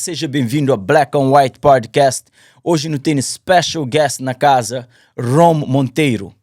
Seja bem-vindo a Black on White Podcast. Hoje nu tene special guest na casa, Rom Monteiro.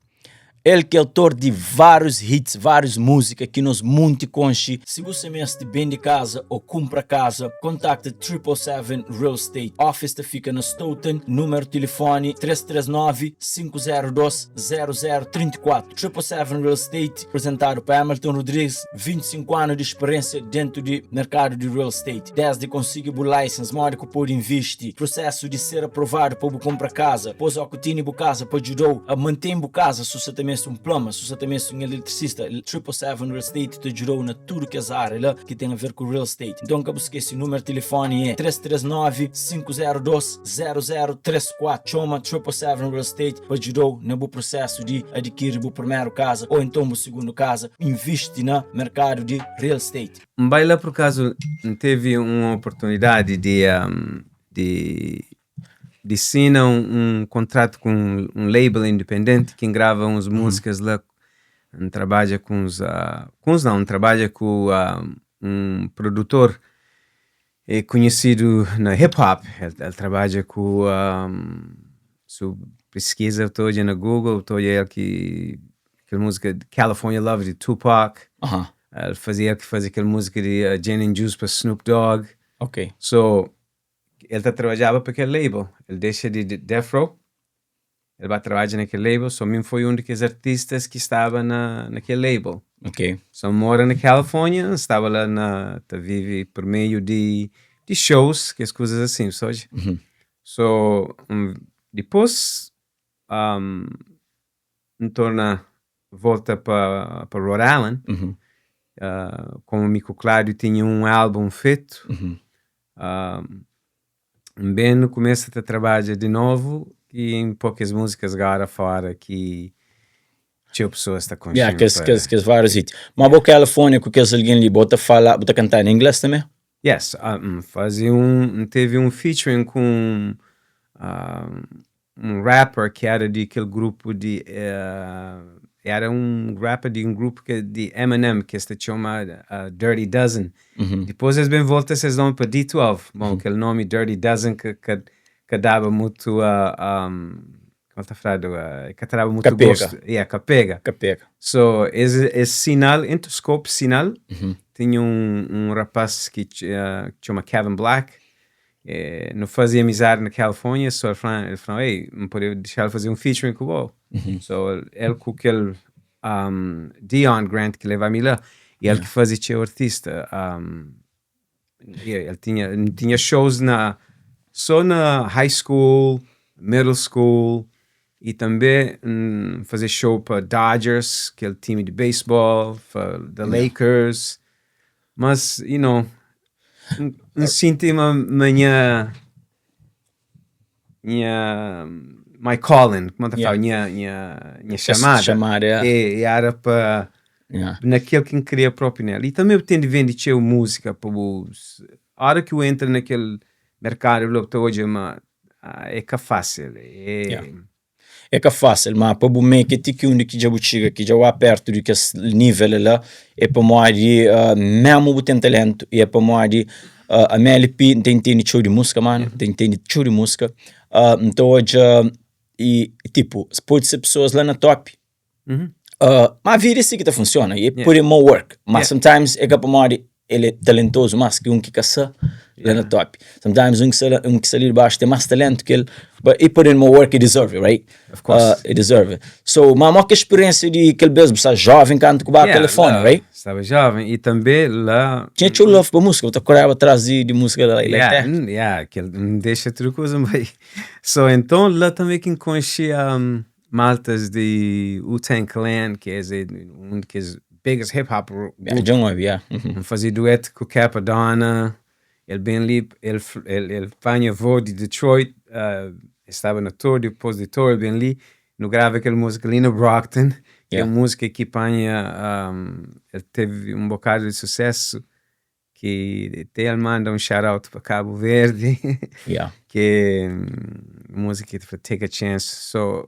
El que é autor de vários hits, várias músicas que nos muito conche. Se você meste bem de casa ou compra casa, contacta 777 Real Estate. Office te fica na Stoughton, número de telefone 339 502 0034. 777 Real Estate, apresentado por Hamilton Rodrigues, 25 anos de experiência dentro do mercado de real estate. Desde conseguir o license, modo que pode investir, processo de ser aprovado para comprar casa, pois o que tem casa para ajudar a manter a casa, se você também é um plumber, se você também é um eletricista, 777 Real Estate te ajudou na tudo que é área lá que tem a ver com real estate. Então, que esquece, o número de telefone é 339 502 0034. Chama 777 Real Estate para ajudar no processo de adquirir o primeiro casa ou então o segundo casa. Investe no mercado de real estate. Baila por acaso teve uma oportunidade de assinar um contrato com um label independente que grava umas músicas lá, um trabalha com os, com os não, um trabalha com um produtor é conhecido na hip hop. Ele trabalha com su pesquisa estou na Google, estou ele que aquela música de California Love de Tupac. Ele fazia ele que fazia aquela música de Gin and Juice para Snoop Dogg. So, ele tá trabalhava para aquele label. Ele deixa de Death Row. Ele vai trabalhar naquele label. So, mim foi um daqueles artistas que estava naquele label. So, mora na Califórnia, estava lá na, tá vive por meio de shows, que as coisas assim, sabe? So, depois, torna, volta para Rhode Island. Com o Mico Cláudio tinha um álbum feito. Bem no começo de trabalho de novo e em poucas músicas agora fora que tinha pessoas está com Yeah, que vários hits. Mas o Califórnia, com aqueles alguém ali, bota falar, bota cantar em inglês também? Yes, fazia um, teve um featuring com um rapper que era de aquele grupo de era um rapper de um grupo que, de Eminem que se chama Dirty Dozen. Depois eles bem voltam esses nome para D12. Bom, aquele nome Dirty Dozen que dava muito como está falando, que dava muito Capega. Gosto. Yeah, capega. Capega. So, esse sinal, Interscope Sinal, tinha um rapaz que chama Kevin Black, não fazia amizade na Califórnia, so ele falou: "Ei, não podia deixar ele fazer um featuring com o." So, ele com aquele Dion Grant que leva a mim lá, e ele que fazia tinha artista. Yeah, ele tinha shows só na high school, middle school, e também fazer show para Dodgers, que é o time de beisebol, para the Lakers. Mas, senti uma minha my calling, como te falo, minha chamada. Chamada, yeah. E era para naquilo que eu queria próprio nela. E também eu tenho de vender música para os. A hora que eu entro naquele mercado, eu estou hoje, mas é que é fácil. É, Yeah. É que é fácil, mas para o make it que onde que já chega, que já vai perto de que esse nível lá, é para moar mesmo o tem talento, e é para moar a MLP tem show de música, mano, tem show de música. Então hoje, e tipo, pode ser pessoas lá na top, mas a vida é assim que tá funciona, e put in more work, mas sometimes é que para moar ele é talentoso, mas que um que caça lá na top. Sometimes um que ali de baixo tem mais talento que ele, but he put in more work, he deserve it, right? Of course. He deserve it. So, mas uma que experiência de aquele mesmo, você jovem, canto com o telefone, lá, right? Estava jovem e também lá. Tinha true love para música, eu correu atrás de música lá, Yeah, yeah, que ele não deixa outra coisa, mas. So, então lá também que conheci maltas de Wu-Tang Clan, que é um dos biggest hip hop Yeah, John Webb, yeah. Fazia dueto com o Cappadonna. Ele bem ali, ele panha voo de Detroit, estava na tour, depois de tour, ele bem ali, no grava aquela música ali no Brockton, que é uma música que panha, ele teve um bocado de sucesso, que até ele manda um shout-out para Cabo Verde, que é música que Take a Chance. So,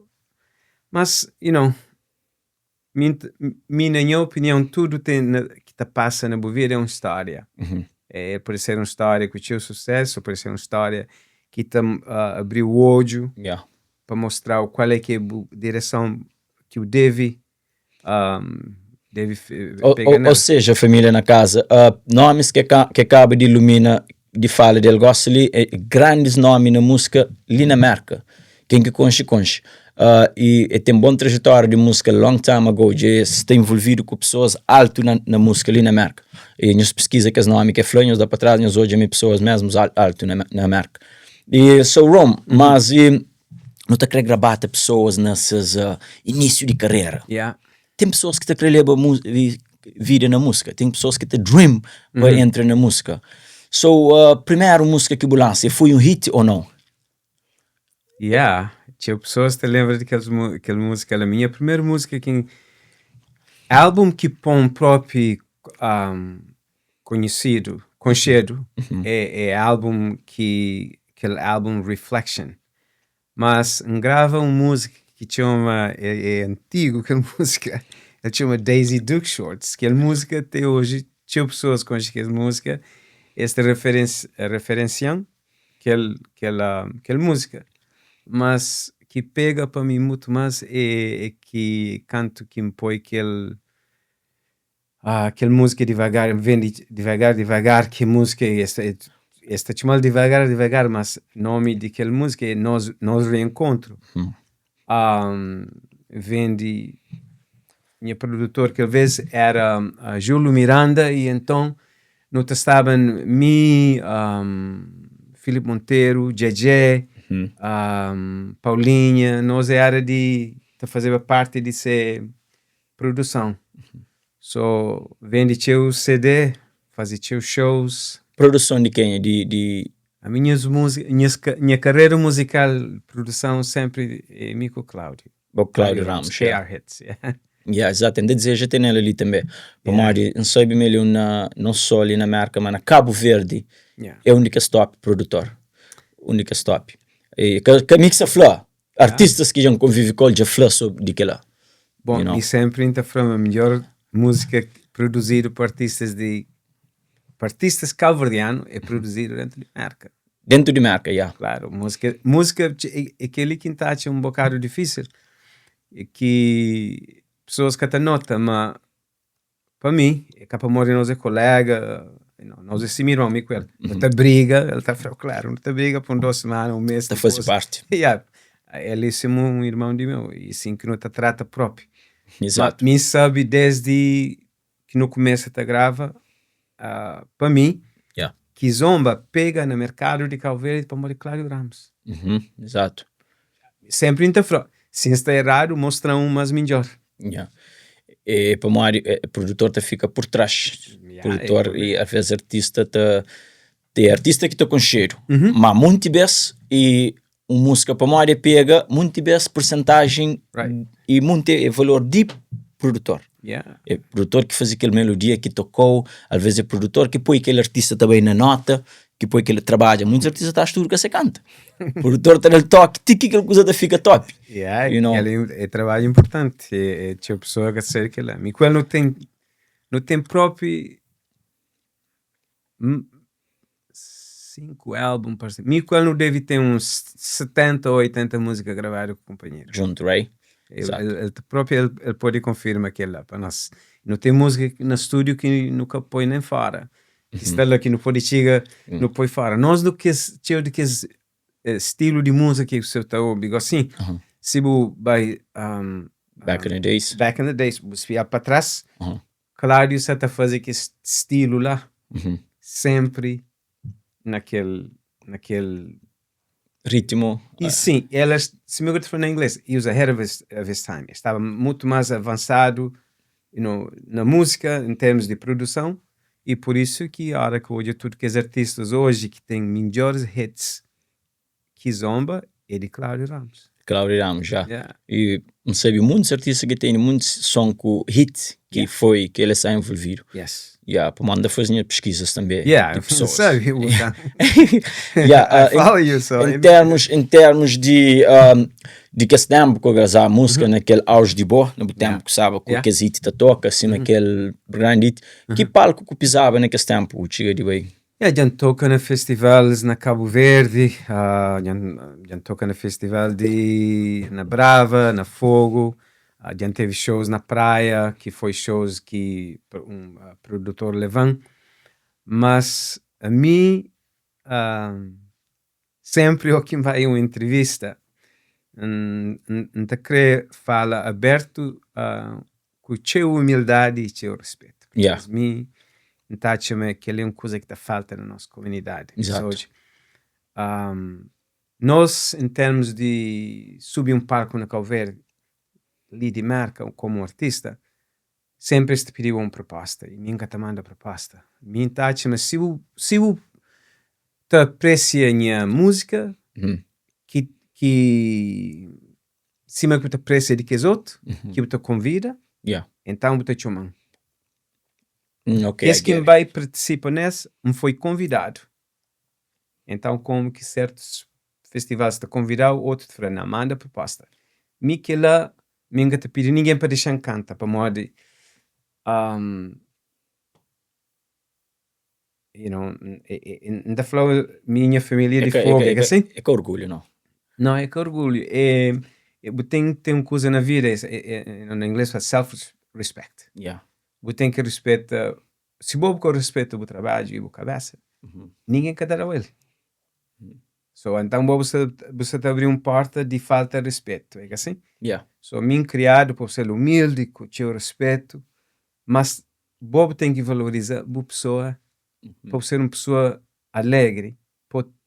mas, na minha opinião, tudo tem que te passa na boa vida é uma história. É, pode ser un stória ku txeu susésu, pode ser un stória ki ta abri-u odju pa mostra-u kual é ki é bu direson ki bu debe debe pega nel. Ou seja, família na kaza, nomis ki ki kaba di ilumina di fala del gosi li é grandis nomi na músika li na Merka. Ken ki konxe, konxe. I e ten bon trajetória di músika long time ago, dja e sta involvidu ku pesoas altu na na músika li na Merka. I nhos piskiza kes nomi ki e fla, nhos da pa tras nhos odja ma e pesoas mesmu altu na na Merka. I so Rome, mas i nu ta kre grabata pesoas na ses inísiu di karera. Ten pesoas ki ta kre leba vida na músika, ten pesoas ki ta dream pa entra na músika. So primeru músika ki bu lansa, e foi un hit ou nau? Yeah, txeu pessoas ta lembra di kel, kel música la. Minha primeira música ki álbum ki pon propi um, conhecido, conxedu, é, é álbum ki kel álbum Reflection. Mas N grava un música ki txoma, é, é antigo kel música, el txoma Daisy Duke Shorts. Kel música até hoje txeu pessoas conxe kel música, es ta referenci, referencian kel kel kel múzika mas ki pega pa mi mutu mas é é ki kantu ki N poi kel kel múzika divagar vende divagar divagar ki múzika es ta es ta txomal divagar divagar mas nomi di kel múzika é nos nos reenkontru vende nha produtor kel vez era Júlio Miranda e enton nu ta staba mi Filipe Monteiro, Djedje, Paulinha, nos era di ta fazeba parti di se produson so vende txeu CD, faze txeu shows. Produson di kenha? Di di. Ami nhas múzika, nhas nha karera muzikal produson senpri é mi ku Cláudio. Bo Cláudio Ramos, yeah. KR Hits, yeah. Yeah, exato, N ta dizeja ten el ali tanbe, pamodi N sabe ma el é un na, non so li na Merka, ma na Kabu Verdi Yeah. é un di kes top produtor, un di kes top. E ka ka mi ki sa fla, artistas ki dja N konvive ku el dja fla sobri di kila. Bon, You know? mi senpri N ta fla ma midjor múzika produzidu pa artistas di pa artistas kabuverdianu é produzidu dentu di Merka. Dentu di Merka, ya. Klaru, múzika, múzika é kel-li ki N ta atxa un bokadu difísil, é ki pesoas ka ta nota ma pa mi, é ka pamodi nos é kolega, nos é sima irmon, mi ku el, nu ta briga, el ta fla, klaru, nu ta briga pa un dos semana, un mes Ta faze parti. Ya, el é sima un irmon di meu, e sin ki nu ta trata propi. Izatu. Ma mi sabe desdi ki nu kumesa ta grava, pa mi, Kizomba pega na merkadu di Cabo Verde pamodi Claudio Ramos. Izatu. Sempri N ta fla, si N sta eradu, mostra-m un mas midjor. Yeah. É pamodi produtor ta fika por trás. Yeah, Produtor é e às vezes artista ta tem artista ki ta konxedu, ma monti bes e un músika pamodi é pega, monti bes persentagem Right. e monti é valor di produtor. Yeah. É produtor ki faze kel melodia ki tokau, às vezes é produtor ki poi kel artista ta bai na nota, ki poi kel trabadja. Muitos artistas ta acha tudo ka se kanta. Produtor ta dal toki ti ki kel kuza ta fika top. Yeah, You know? kel é trabadju inportanti, é, é txeu pesoa ka sabe kela. Mi ku el nu ten, nu ten propi 5 álbum, parse. Mi ku el nu debe ten uns 70 ou 80 múzika gravadu ku kunpanheru. Juntu, right? El, el, el propi el, el pode konfirma kel-la pa nos. Nu ten múzika na stúdiu ki nu ka poi nen fora. Ki sta la ki nu pode txiga, nu poi fora. Nos nu kes, txeu di kes stilu di múzika ki bu ta obi gosi, si bu bai Back in the days. Back in the days, bu spia pa tras, Cláudio sa ta faze kes stilu la, sempri na kel, na kel Ritmo. E sim, elas, sima ku ta fla na inglês, he was ahead of his, of his time. Estaba mutu más avansadu, you know, na múzika, em termos di produson, e por isso ki ora ki odja tudu kes artistas hoje ki ten midjoris hits Kizomba é di Cláudio Ramos. Cláudio Ramos, já. Yeah. E N sabe muitos artistas ki tene muitos som ku hit ki Yeah. foi ki el está envolvido. Yes. Yeah, pamodi N ta faze nha pesquisas tanbe Yeah, di pessoas. sabe, bu ta. Yeah, I em, follow you, so em termos, em termos di, di kes tempu ku grazaba músika na kel auge di bo, na bu tempu ku staba ku kes hit ta toka, sima kel grandi hit, ki palku ku pisaba na kes tempu ku txiga di bai? Ya, dja N toka na festivals na Kabu Verdi, dja N toka na festival di na Brava, na Fogo, dja N tevi shows na Praia, ki foi shows ki un produtor leva-m, mas ami sempri o ki N bai un entrevista N ta kre fala abertu ku txeu umildadi i txeu respetu. Yeah. Mi N ta atxa ma kel-li é un kuza ki ta falta na nos komunidadi. Exato. Nos, en termus di subi un palku na Kau Verdi, li di Merka, komu artista, senpri es ta pidiba un proposta i mi N ka ta manda proposta. Mi N ta atxa ma si bu si bu ta apresia nha múzika ki ki sima ki bu ta apresia di kes otu ki bu ta konvida, enton bu ta txoma-m. Kes ki N bai partisipa nes, N foi konvidadu. Enton komu ki sertus festivals ta konvida-u, otu ta fla, na, manda proposta. Mi kel-la, mi N ka ta pidi ningen pa dexa-m kanta, pamodi you know, N ta fla-u mi nha familia di Fogu, é ka si? É ka orgulhu, nau. Nau, é ka orgulhu. É, bu ten ki ten un kuza na vida, na ingles fla self respect. Yeah. Bu ten ki rispeta, si bo bu ka rispeta bu trabadju i bu kabesa, ningen ka ta da-u el. So, anton bo bu sta, bu sta ta abri un porta di falta rispetu, é ka si? Yeah. So, mi N kriadu pa bu ser umildi, ku txeu rispetu, mas bo bu ten ki valoriza bu pesoa pa bu ser un pesoa alegri,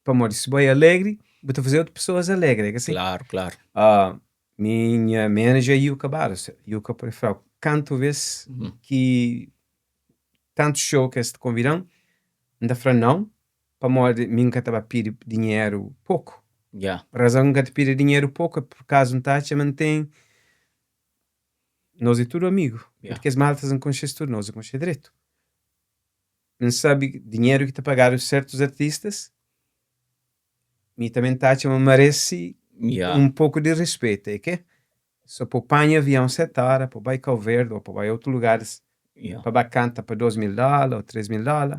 pamodi si bo é alegri bu ta faze otu pesoas alegri, é ka si? Klaru, klaru. Mi nha manager é Yuka Barros, Yuka pode fla-u kantu vez ki tantu show ki es ta konvida-m, N ta fla nau, pamodi mi N ka ta ba pidi dinheru poku. Razon ki N ka ta pidi dinheru poku é purkazu N ta atxa ma N ten Nos é tudu amigu. Yeah. Kes maltas N konxe-s tudu, nos é konxe dretu. N sabe dinheru ki ta pagadu sertus artistas, mi tanbe N ta atxa ma merese yeah. un poku di respetu, é ke? So pa bu panha avion 7 ora pa bu bai Kau Verdi ou pa bu bai otu lugaris yeah. pa ba kanta pa 2 mil dola ou 3 mil dola.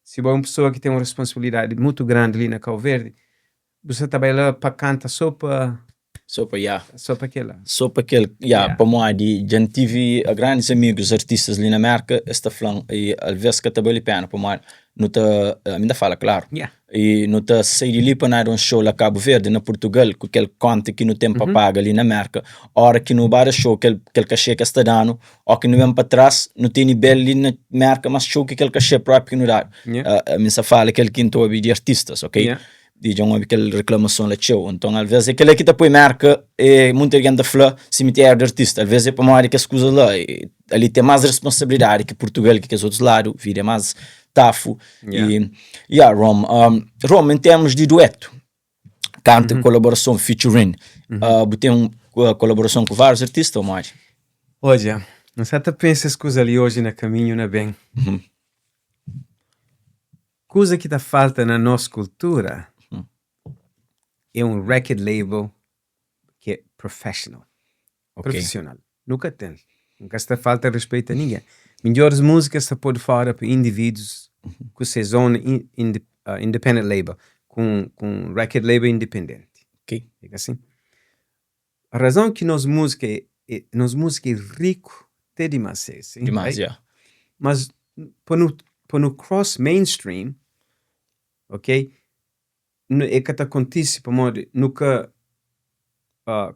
Si bo é un pesoa ki ten un responsabilidadi mutu grandi li na Kau Verdi, bu sa ta bai la pa kanta so pa So pa, yeah. So pa kel la. So pa kel, yeah, yeah. Pamodi dja N tive grandis amigus artistas li na Merka, es ta fla-m, e alvês ka ta bali pena, pamodi nu ta, ami N ta fala klaru, yeah. E nu ta sai di li pa nu da un show la Kabu Verdi, na Purtugal, ku kel konta ki nu ten pa paga li na Merka, ora ki nu ba da show, kel, kel kaxê ki es ta da-nu, ó ki nu ben pa tras, nu tene bel li na Merka más txeu ki kel kaxê propi ki nu dadu. Yeah. Ami N sa fala kel ki N ta obi di artistas, ok? Yeah. Di dja N obi kel reklamason la txeu. Nton, alvês é kel-la ki ta poi Mérka, e munti algen ta fla simitéru di artista. Alvês é pamodi kes kuzas la. E ali ten más responsabilidadi ki Purtugal, ki kes otus ladu, vida é más tafu. Yeah. E, yeah, Rom, Rom, en termus di duetu, kanta, kolaborason, featuring, bu ten un kolaborason ku várius artista ô modi? Odja, N sa ta pensa es kuza li oji na kaminhu na ben. Kuza ki ta falta na nos kultura é un record label ki é professional. Profissional. Nu ka ten. N ka sta falta respeito a ningen. Midjoris múzikas ta podu fora pa indivídus ku ses own independent label, ku un record label independenti. É ka sin? Razon ki nos múzika é, nos múzika é riku te dimas, é sin? Dimas, ya. Mas pa nu, pa nu cross mainstream, ok, é ka ta kontise pamodi nu ka,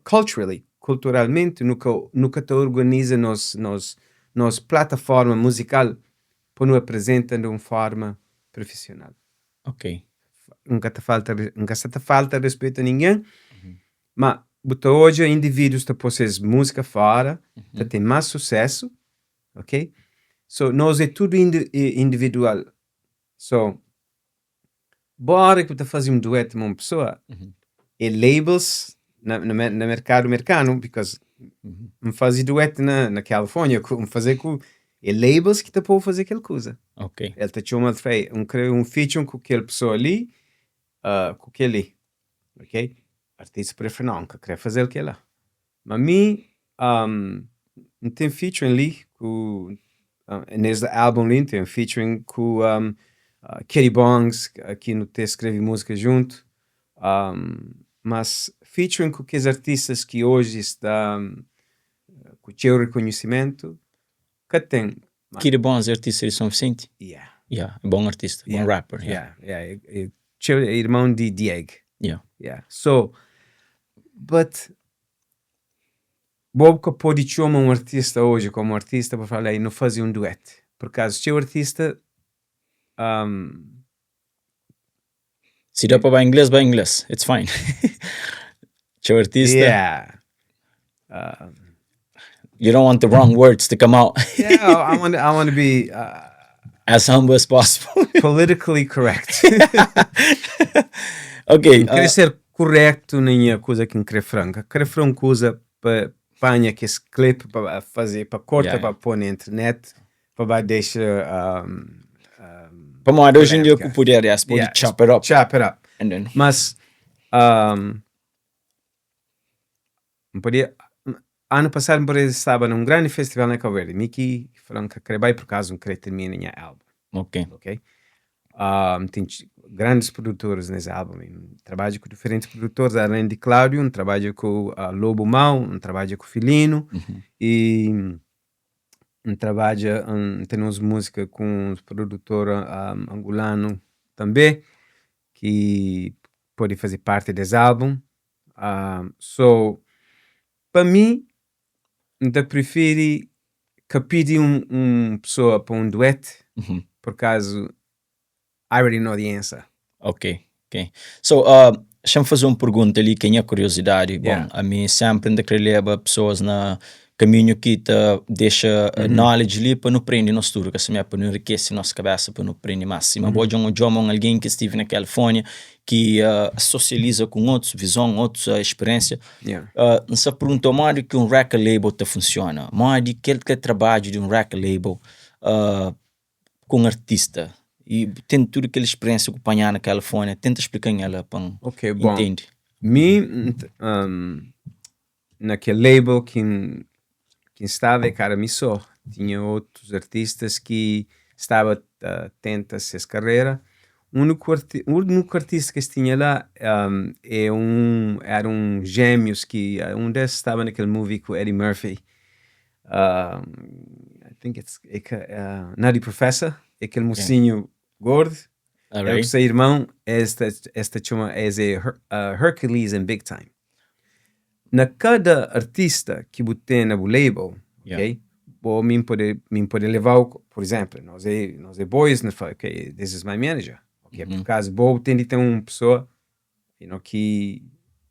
culturally, kulturalmenti, nu ka, nu ka ta organiza nos, nos, nos plataforma muzikal pa nu apresenta di un forma profissional. Ok. N ka ta falta, N ka sa ta falta respeito a ningen, ma bu ta odja indivíduos ta pô ses múzika fora, ta ten más susesu, ok? So, nos é tudu individual. So, bo ora ki bu ta faze un duetu ma un pesoa, é labels na, na, na merkadu merkanu, because N faze duetu na, na California, ku, N faze ku, é labels ki ta pô-u faze kel kuza. Ok. El ta txoma, el ta fla, ei, N kre un featuring ku kel pesoa li, ku kel li, ok? Artista pode fla, nau, N ka kre faze-l kel-la. Ma mi, N ten featuring li ku, nes album li N ten featuring ku. Kitty Bongs ki nu te skrebe múzika juntu. Mas featuring ku kes artistas ki oji sta ku txeu rekonhisimentu, ka ten. Kitty Bongs é artista di São Vicente? Yeah. Yeah, é bom artista, bom rapper. Yeah, é txeu, é irmão di Dieg. Yeah. So, but bo ka pode txoma un artista oji komu artista pa fala, "Ei, nu faze un duet." Por kazu, txeu artista Si da pa ba inglês, ba inglês. It's fine. Txeu artista. Yeah. You don't want the wrong words to come out. Yeah, I want to be as humble as possible. Politically correct. Ok. N kre ser koretu na nha kuza ki N kre fla. N ka kre fla un kuza pa panha kes clip pa faze, pa korta pa pô na internet, pa ba dexa Pamodi hoje em dia ku poder, yes, pode chop it up. Chop it up. And then Mas N podia, anu pasadu N podia staba na un grandi festival na Cabo Verde. Mi ki fla N ka kre bai por kazu N kre termina nha album. Ok? N ten grandis produtores nes album. N trabadja ku diferentis produtores, alén di Claudio, N trabadja ku Lobo Mau, N trabadja ku Filino e N trabadja, N ten uns múzika ku uns produtor angolanu tanbe ki pode faze parti des album. So, pa mi, N ta prifiri ka pidi un pesoa pa un duet, por kazu I already know the answer. Ok. So, xa-m faze un pergunta li ki é nha kuriosidadi. Bon, ami sénpri N ta kre leba pesoas na kaminhu ki ta dexa knowledge li pa nu prende nos tudu, ka simé pa nu enrikese nos kabésa, pa nu prende más. Sima bo dja N odja ma un algen ki stive na California ki sosializa ku otus vizon, otus speriénsia. N sta pergunta-u modi ki un record label ta funsiona? Modi kel ki é trabadju di un record label ku un artista? I ten tudu kel speriénsia ku panha na California, tenta splika-m ela pa N Ok, bon. Intende. Mi, na kel label ki N ki N staba é ka era mi só. Tinha otus artistas ki staba ta tenta ses karrera. Úniku arti úniku artista ki es tinha la é un era un jémius ki un des staba na kel movie ku Eddie Murphy. I think it's é ka Nutty Professor, é kel mosinhu gordu. El ku se irmon es ta es ta txoma es é Hercules and Big Time. Na kada artista ki bu ten na bu label, ok, bo mi N pode mi N pode levau, por exemplo, nos é nos é boys, nu fla, ok, this is my manager, ok, por kazu bo bu ten di ten un pesoa, you know, ki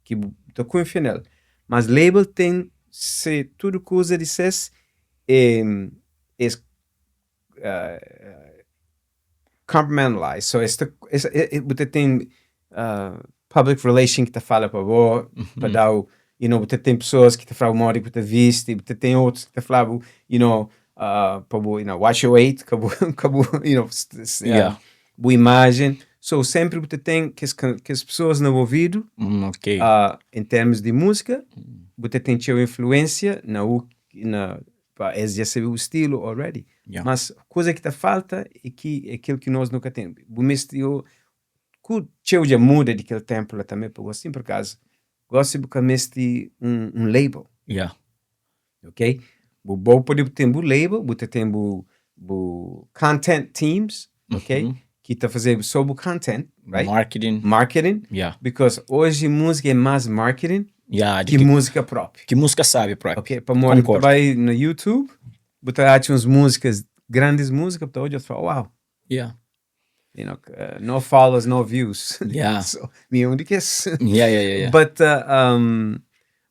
ki bu ta kunfia nel. Mas label ten se tudu kuza di ses e es compartmentalize, so es ta es bu ta ten public relation ki ta fala pa bo, pa dau, you know, bu ta ten pesoas ki ta fla-bu modi ki bu ta visti, bu ta ten otus ki ta fla-bu, you know, pa bu, you know, watch your weight, ka bu, ka bu, you know, bu imajen. So sempri bu ta ten kes kes pesoas na bu ovidu, en termus di múzika, bu ta ten txeu influensia na u na Pa es dja sabe bu stilu already. Mas kuza ki ta falta é ki é kel ki nos nu ka ten. Bu meste o ku txeu dja muda di kel tenpu la tanbe pa gosi por kazu gosi bu ka meste un un label. Ok? Bu bo pode bu ten bu label, bu ta ten bu bu content teams, ok? Ki ta faze so bu content, right? Marketing. Marketing. Because oji múzika é más marketing ki múzika própi. Ki múzika sabi própi. Ok, pamodi bu ta bai na YouTube, bu ta atxa uns múzikas, grandis múzika, bu ta odja, bu ta fla, wow. You know, no followers, no views. So, mi é un di kes. But,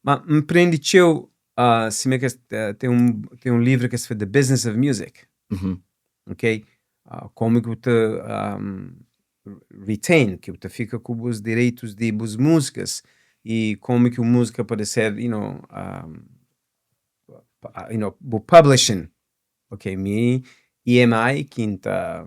ma N prende txeu, sima kes, ten un, ten un livru ki es fla The Business of Music. Ok, Komu ki bu ta retain, ki bu ta fika ku bus direitus di bus múzikas i komu ki un múzika pode ser, you know, you know, bu publishing. Ok, mi EMI ki N ta,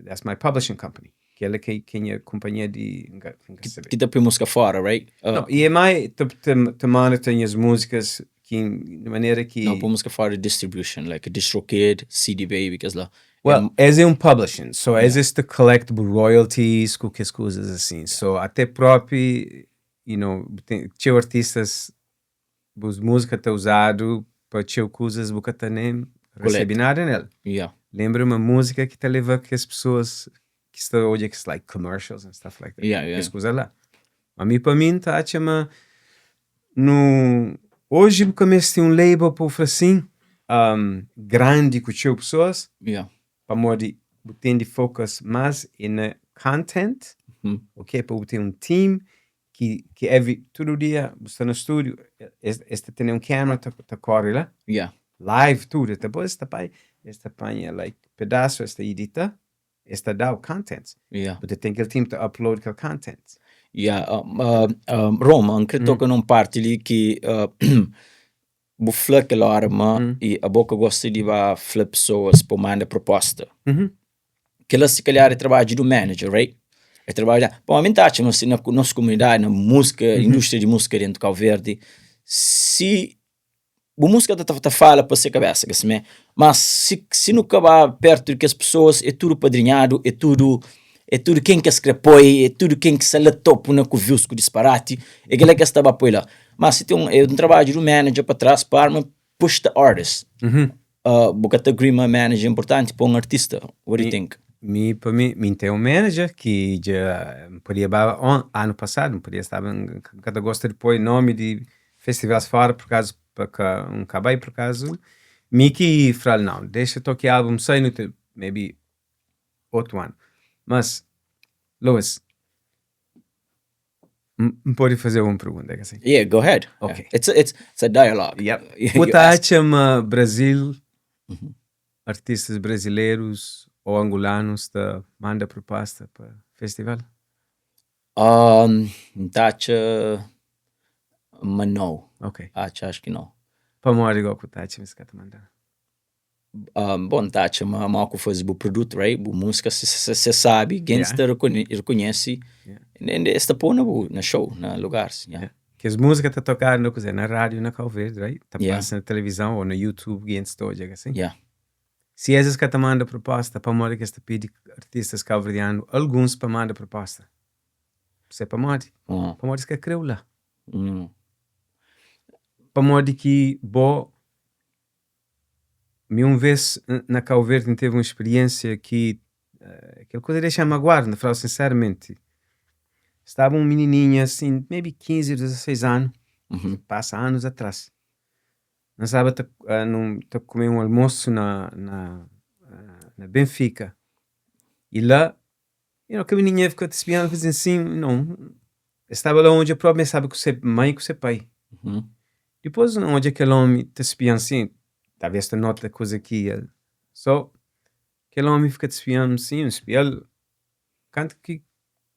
that's my publishing company, kel-la ki é nha kunpanhia di, N ka sabe. Ki ta poi múzika fora, right? No, EMI ta monitor nhas múzikas ki di manera ki. No, poi múzika fora di distribution, like DistroKid, CD Baby, kes la. Well, es é un publishing, so es es ta collect bu royalties ku kes kuzas asin. So ate propi, you know, bu ten txeu artistas bus múzika ta uzadu pa txeu kuzas bu ka ta nen resebe nada nel. Yeah. Lenbra ma múzika ki ta leva kes pesoas ki sta odja kes like commercials and stuff like that. Yeah, yeah. Kes kuza la. Ma mi pa mi N ta atxa ma nu oji bu ka meste un label pa bu fla sin um, grandi ku txeu pesoas Yeah. pamodi bu ten di focus más é na content, Mm. ok? Pa bu ten un team ki, ki every, tudu dia bu sta na stúdiu, es, es ta tene un camera ta, ta kore la, Yeah. live tudu, depois es ta pai, es ta panha like pedasu, es ta edita, es ta da-u content. Yeah. Bu ta ten kel team ta upload kel content. Yeah, um, uh, um, Roma, N kre toka num parti li ki uh, bu fla kel ora ma Mm. i abo ka gosta di ba fla pesoas pa manda proposta. Uhum. Kela se calhar é trabalho do manager, right? É trabalho da... Bom, a mim tá acha, mas na nossa comunidade, na música, indústria de música dentro de Cabo Verde, se bu música ta, ta fala pa se cabeça, que assim, mas se, se não acabar perto de que as pessoas, é tudo padrinhado, é tudo quem que escrepoi, é tudo quem que sala topo na com views com disparate, é aquele que estava apoio lá. Mas se tem um, é um trabalho do manager para trás, para arma, push the artist. Uhum. Bu ka ta agree ma manager é importante pa um artista? What do you think? Mi, pa mi, mi ten un manager ki dja podia ba on, ano passado, podia estaba, ka ta gosta de pôr nome de festivais fora por causa pa ka um ka bai por causa mi ki fala não, deixa toque álbum sai no te, maybe outro ano. Mas Louis, m pode fazer uma pergunta, é assim? Yeah, go ahead. Ok. Yeah. It's a dialogue. Yep. You Bu ta ask. atxa ma Brasil, artistas brasileiros ou angolanos ta manda proposta pa festival? N ta atxa ma não. Ok. Atxa, acho que não. Pamodi igual ku ta atxa ma es ka ta manda? Bom, ta atxa ma ma ku faze bu produto, right? Bu música se se se sabe, quem ta reconhece, Yeah. es ta pôr na bu na show, na lugares. Yeah. Kes múzika ta tokadu na kuze, na rádio na Cabo Verde, right? Ta pasa na televisão ou na YouTube, gentis ta odja assim. Yeah. Si es ka ta manda proposta, pamodi ki es ta pidi artistas cabo-verdiano, alguns pa manda proposta? Se pamodi? Pamodi es ka kreu la. Pamodi ki bo mi un vez na Cabo Verde N teve un experiência ki kel kuza dexa-m maguadu, N ta fla-u sinceramenti. Staba un minininha assim, maybe 15, 16 anu, pasa anos atrás. N staba ta, num, ta kume un almoço na Benfica. E la, kel minininha fika ta spiando, faze assim, não. Estaba la onde eu próprio estava com se mãe e com seu pai. Depois, onde aquele homem te espiando assim, talvez te nota coisa que ele. Só aquele homem fica te espiando assim, espiar. Canto que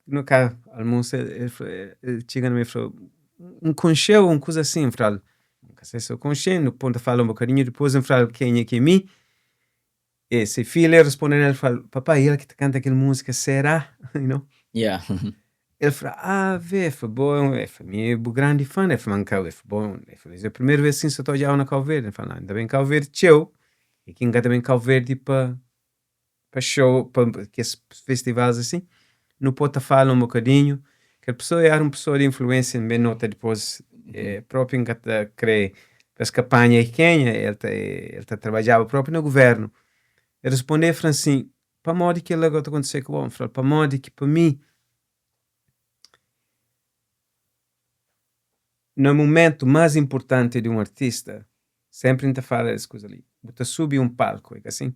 no cá almoço, ele chega no meio e falou, um concheu, um coisa assim, fala, não sei se eu conchei, no ponto fala um bocadinho, depois eu falo quem é que é mim. E se filha responde, ele fala, papai, ele que te canta aquela música, será? You know? Yeah. Ele fala, ah, vê, foi bom, é, foi minha grande fã, é, foi manca, é, foi bom, é, foi a primeira vez assim, só estou já na Cabo Verde. Ele fala, ainda bem Cabo Verde, tchau. E quem também Cabo Verde para pa show, para esses festivais assim, no pode falar um bocadinho, que a pessoa era uma pessoa de influência, bem nota depois, próprio em que crê, as campanha e quem, ele tá trabalhava próprio no governo. Ele respondeu, falou assim, para modo que ele agora aconteceu com o homem, falou, para modo que para mim, no momento mais importante de um artista, sempre a gente fala essa coisa ali, você subir um palco, é assim?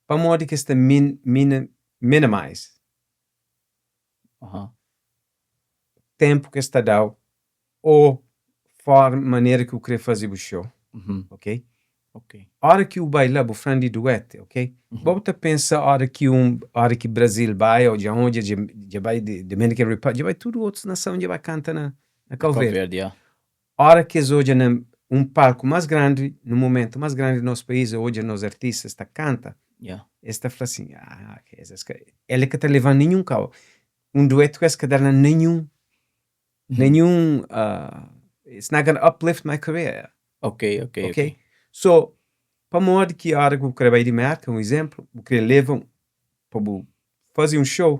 Para modo que está minimize tempo que está dado ou forma, maneira que eu queria fazer o show, ok? Ok. Hora que o baila, o fã de dueto, ok? Bota pensa hora que hora que Brasil vai ou de onde já já vai de Dominican Republic, já vai tudo outras nações já vai cantar na Cabo Cabo Verde. Verde, yeah. Hora que eles hoje na um palco mais grande, no momento mais grande do nosso país, hoje nos artistas está canta, está fala assim, ah, que essas ele que está levando nenhum carro. Um dueto que esse que dá nenhum, nenhum, it's not gonna uplift my career. Ok. Ok? So, Pamodi ki ora ki bu kre bai di Merka, un izénplu, bu kre leva pa bu faze un show,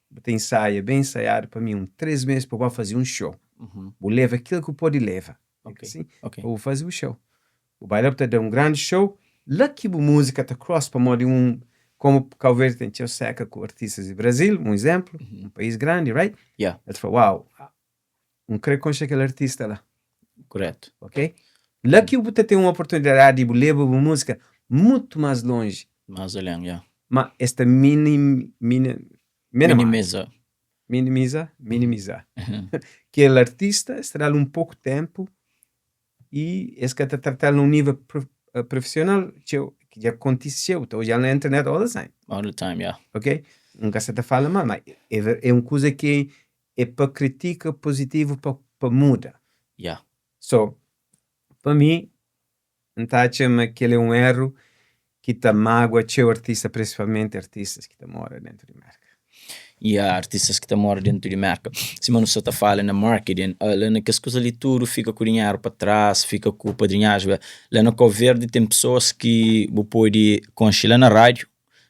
bu ta insaia ben insaiadu pa mi un 3 mês pa bu ba faze un show. Bu leva kel ki bu pode leva, asin, pa bu faze bu show. Bu bai la bu ta da un grandi show, la ki bu múzika ta cross pamodi un komu Cabo Verde ten txeu seka ku artistas di Brasil, un izénplu, un país grandi, right? El ta fla, wow, N kre konxe kel artista la. Kuretu. Ok? La ki bu ta ten un oportunidadi di bu leba bu múzika mutu más lonji. Más alén, ya. Ma es ta mini, mini, minimiza. Minimiza, minimiza. Kel artista, es ta da-l un poku ténpu y es ka ta trata-l na un nível profesional txeu, ki dja kontise txeu, bu ta odja-l na internet all the time. All the time, ya. Ok? N ka sa ta fala mal, ma é un kuza ki é pa kritika pozitivu pa pa muda. Yeah. So, pa mi, N ta atxa ma kel é un erru ki ta magua txeu artista, prinsipalmenti artistas ki ta mora dentu di Merka. Yeah, artistas ki ta mora dentu di Merka. Sima nu sa ta fala na marketing, la na kes kuza li tudu fika ku dinheru pa tras, fika ku padrinhagem. La na Kau Verdi ten pesoas ki bu pode konxe la na rádiu,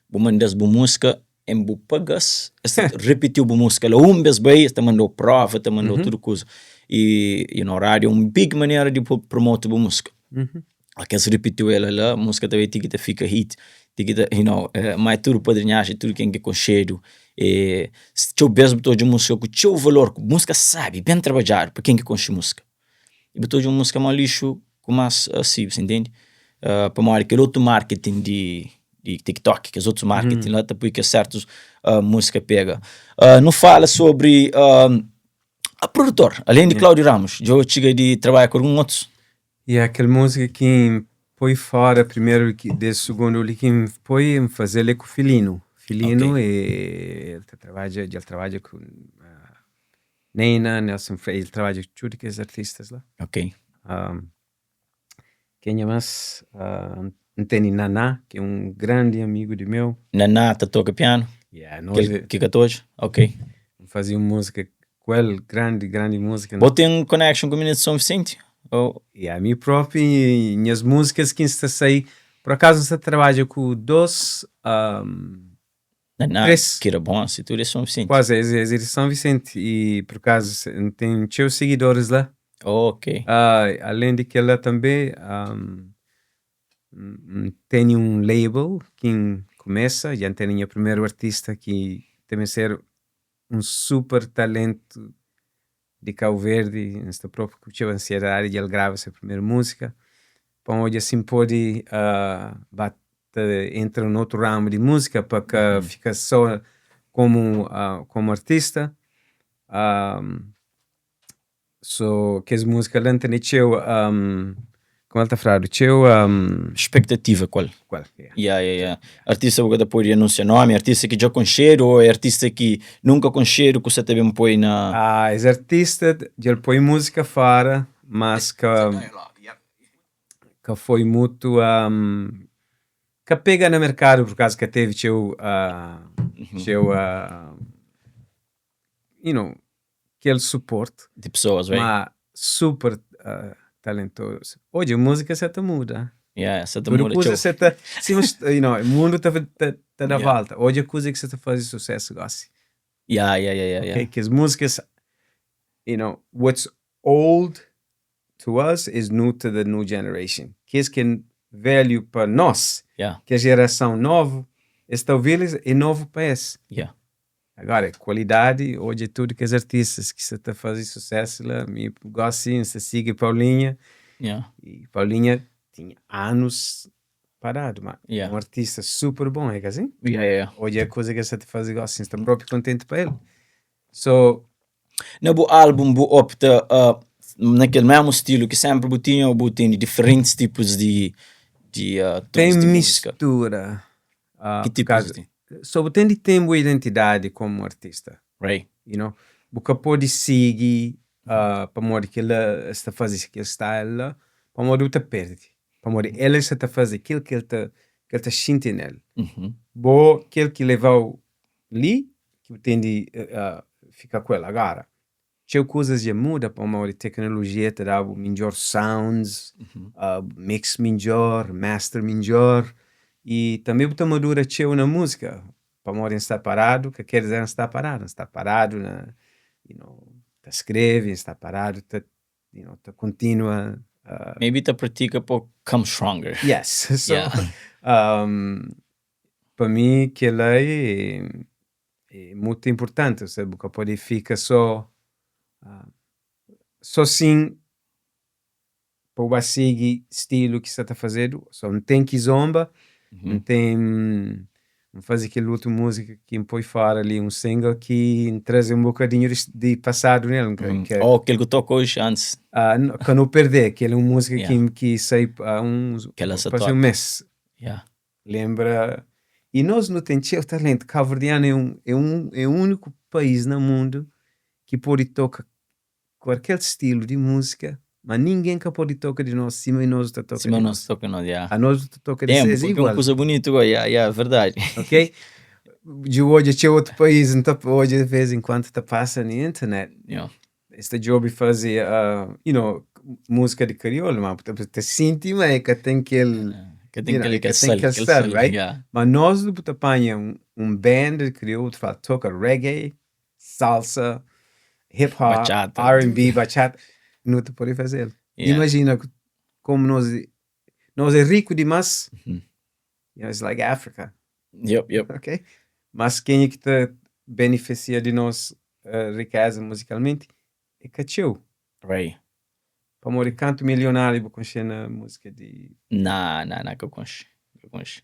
bu manda-s bu múzika en bu paga-s, es ta repetiu bu múzika la un bes bai, es ta mandau prova, ta mandau tudu kuza. Y you know, rádiu é un big manera di bu promota bu múzika. Óki es repetiu el la, múzika ta bai ti ki ta fika hit, ti ki ta, you know, ma é tudu padrinhaxi, tudu ken ki konxedu. E txeu bes bu ta odja múzika ku txeu valor, ku múzika sabi, ben trabadjadu pa ken ki konxe múzika. Y bu ta odja un múzika mau lixu ku más asi, bu sa intende? Pamodi kel otu marketing di di TikTok, kes otus marketing la ta pui kes sertus múzika pega. Nu fala sobri a produtor, alén di Cláudio Ramos, dja bu txiga di trabadja ku algun otus? Ya, kel múzika ki N poi fora primeru ki des sugundu li ki N poi N faze-l é ku Filino. Filino el ta trabadja, dja el trabadja ku Neyna, Nelson Freire, el trabadja ku tudu kes artistas la. Ok. Kenha más? N tene Naná, ki é un grandi amigu di meu. Naná ta toka pianu? Yeah, nos Kel ki ka ta odja? Ok. N faze un múzika ku el, grandi, grandi múzika. Bo ten connection ku mininu di São Vicente? Ou? Yeah, mi propi, nhas múzikas ki N sta sai, por akazu N sta trabadja ku dos Naná, Três. ki era bon, si tudu é São Vicente. Quase, es, es é de São Vicente e por acaso N ten txeu sigidoris la. Ok. Alén di kel-la tanbê, N tene un label ki N kumesa, dja N tene nha primeru artista ki ta ben ser un super talentu di Kau Verdi, N sta propi ku txeu ansiedadi dja el grava se primeru múzika, pa N odja si N pode ba ta entra na otu ramu di múzika pa ka fika só komu komu artista so kes múzika la N tene txeu kuma el ta fladu txeu Expectativa ku el. Ku el, ya. Ya, ya, ya. Artista bu ka ta pode anunsia nomi, artista ki dja konxedu ô é artista ki nunka konxedu ku sa ta ben poi na. Es artista dja el poi múzika fora mas ka. Ka foi mutu Ka pega na merkadu por kaza ka tevi txeu txeu you know kel suportu Di pesoas, right? Ma super talentozu Odja múzika sa ta muda Yeah, sa ta Tudu muda kuza txeu sa ta sima you know mundu ta ta da volta Odja kuza ki sa ta faze susesu gosi Yeah, yeah, yeah, yeah, yeah. Ok, kes múzikas you know what's old to us is new to the new generation. Kes ki é velhu pa nos, Yeah. kes jerason novu, es ta obi-l es é novu pa es. Yeah. Agora, kualidadi, odja tudu kes artistas ki sa ta faze susesu la, mi gosi N sa sigi Paulinha, Yeah. y Paulinha tinha anus paradu, ma Yeah. un artista super bon, é ka sin? Yeah, yeah, yeah. Odja kuza ki el sa ta faze gosi, N sta propi kontenti pa el. So, Na bu álbum bu opta na kel mesmu stilu ki sempri bu tinha ou bu tene diferentis tipus di di tons Tem di múzika? mistura. Ki Por tipus kazu, di? so bu ten di ten bu identidadi komu artista. Right. You know? Bu ka podi sigi pamodi kila es ta fazi kel style la, pamodi bu ta perdi. Pamodi el sa ta fazi kel ki el ta ki el ta xinti nel. Bo kel ki levau li ki bu ten di fika ku el. Agora. Txeu kuzas dja muda pamodi teknolojia ta da-bu midjór sounds, mix midjór, master midjór y tanbe bu ta madura txeu na múzika pamodi N sta paradu ka ker dizer N sta paradu, N sta paradu na you know ta skrebe, N sta paradu ta you know ta kontinua. Maybe ta pratika pa come stronger. Yes, so pa mi kel-la é É mutu inpurtanti, osea bu ka pode fika so so sin pa bu ba sigi stilu ki sta ta fazedu, so N ten kizomba, N ten N faze kel otu muzika ki N poi fora li un single ki N traze un bokadinhu di pasadu nel, Oh kel ku toka oji antis? Ka nu perde, kel é un muzika ki sai uns parse un mes. Lenbra, y nos nu ten txeu talentu, Kabuverdianu é un é un é úniku país na mundu ki pode toka kualker stilu di múzika, ma ningen ka pode toka di nos sima nos ta toka Sima di nos nos. toka nos, ya. A nos nu ta toka di É, ses porque é un igual. kuza bunitu go, ya, ya, verdadi. Ok? Dja odja txeu otu país, N ta odja di vez en kuandu ta pasa na internet, Ya. Es ta djobe faze you know, múzika di kriolu, ma bu ta sinti ma e ka ten kel, Ka ten you know, kel e ka kel ten sal, kel kel sal, sal, right? yeah. Ma nos bu ta panha un band di kriolu, bu ta fla toka reggae, salsa, hip hop, Bachata. R&B, bachata, nu ta pode faze-l. Yeah. Imajina komu nos, nos é riku dimas, you know, it's like Africa. Yep, yep. Ok? Mas kenha ki ta benefisia di nos rikeza muzikalmenti é ka txeu. Right. Pamodi kantu milionáriu bu konxe na múzika di. Na, na, na, ka konxe, ka konxe.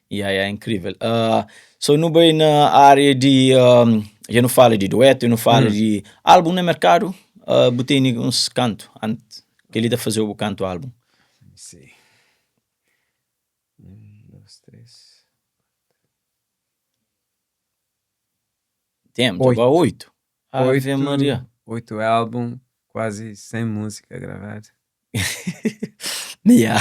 Ya, ya, inkrivel. Uh, so nu bai na área di, um, dja nu fala di duetu, nu fala mm. di álbum na merkadu, uh, bu tene uns kantu, ant, kel-li ta faze-u bu kantu álbum. Let me see. 1, 2, 3, Tem, já vai 8. Ave Maria. 8 álbum, quase 100 música gravada. Yeah.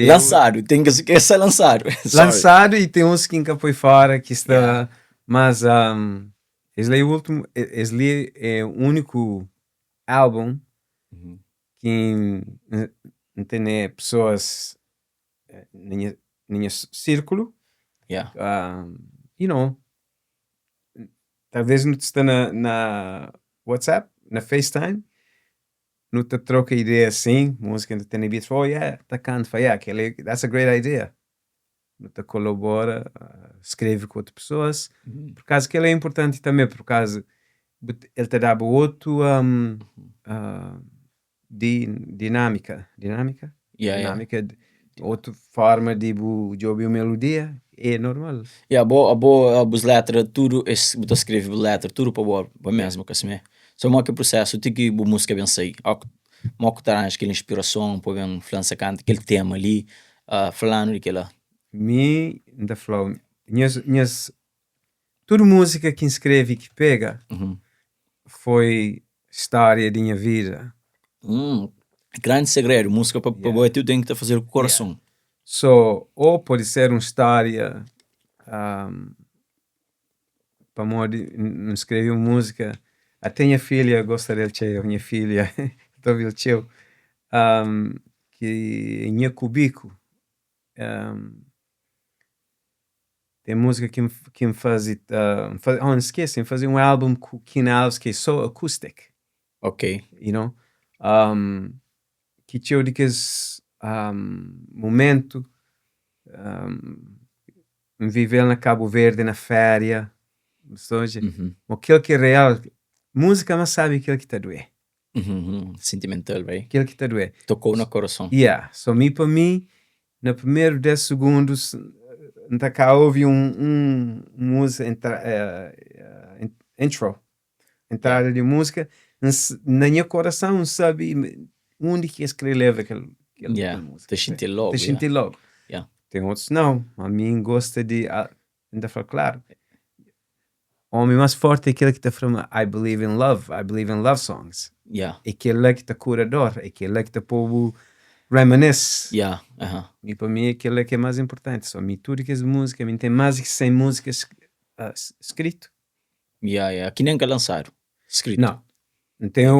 Lançado, tem que ser lançado. Lançado e tem uns que nunca foi fora, que está. Yeah. Mas um, esse é o último, esse é o único álbum mm -hmm. que N tene pessoas na nha, na nha círculo. Yeah. You know, talvez nu ta sta na, na WhatsApp, na FaceTime, nu ta troka ideia assim, música nu tene beats, oh yeah, ta canta, fala, yeah, aquele, that's a great idea. Nu ta colabora, skreve ku otu pessoas, por causa que ele é importante também, por causa el ta daba otu um, uh, di dinâmika, dinâmika? Yeah, yeah. Dinâmika, otu forma di bu djobe un melodia, é normal. Yeah, bo, abo, bus letra tudu, es, bu ta skrebe bu letra tudu pa bo, bo mesmu, ka simé? So mo ki prosesu ti ki bu músika ben sai? O mo ku ta ranja kel inspirason pa ben fla N sa kanta kel tema li, uh, fla-nu di kela. Mi, N ta fla-u, nhas, nhas, tudu músika ki N skrebe ki pega, foi stória di nha vida. Grandi segredu, músika pa pa bo é tudu ten ki ta fazedu ku korason. So, ou pode ser un stória um, pamodi N skrebe un músika, até nha filha gosta del txeu, nha filha ta obi-l txeu, um, ki é Nha Kubiku. Um, Tem música ki ki N faze, uh, oh, N skese, N faze um álbum ku Kin Alves ki é só acoustic. Ok. You know? Um, ki txeu di kes um, momentu um, N vive-l na Cabo Verde, na féria, soje. Mm -hmm. Mo kel ki é real, música mas sabe kel ki ta duê. Mm -hmm. Sentimental, right? Kel ki ta duê. Tocou na coração. Yeah, so mi pa mi, Na primeru 10 sugundus N ta ka ovi un un múzika entra intro, entrada di múzika, N na nha korason N sabe undi ki es kre leba kel kel Yeah, múzika. ta xinti logu, Ta xinti logu. Yeah. Ten otus nau, ma mi N gosta di N ta fla klaru, omi más forti é kel ki ta fla ma I believe in love, I believe in love songs. Yeah. É kel-la ki ta kura dor, é kel-la ki ta pô-bu reminisce. Yeah, uh-huh. Mi pa mi é kel-la ki é más inportanti. So mi tudu kes múzika, mi N ten más di ki 100 múzikas skritu. Yeah, yeah, ki nen ka lansadu, skritu. Nau. N ten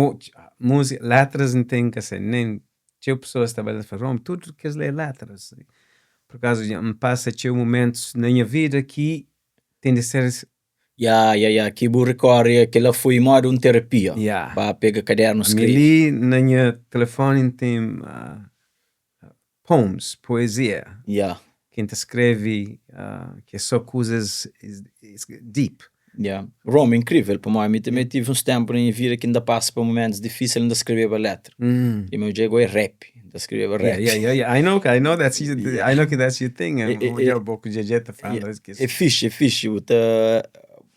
múzika, letras N ten ka sei nen txeu pesoas ta bai la fla Rom tudu kes la é letras. Por kazu dja N pasa txeu mumentus na nha vida ki ten di ser. Ya, ya, ya, ki bu rikori kila foi moda un terapia. Ya. Ba pega kadernu Mi skrebe. li na nha telefoni N ten poems, poezia. Ya. Ki N ta skrebe ki é só kuzas deep. Ya. Rom, inkrivel, pamodi mi tanbe tive uns tenpu na nha vida ki N ta pasa pa mumentus difisil N ta skrebeba letra. I mi odja go é rap, N ta skrebeba rap. Yeah, yeah, yeah, I know, I know that's your, I know that's your thing. Odja bo ku Djedje ta fala. É fixe, é fixe, bu ta,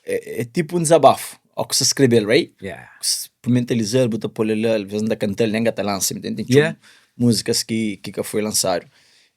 é tipo un dizabafu, ó ku sa skrebel, right? Yeah. Bu mentaliza-l, bu ta pô-l la, alvês N ta kanta-l, nen ka ta lansa, mi ten txeu múzikas ki ka foi lansadu.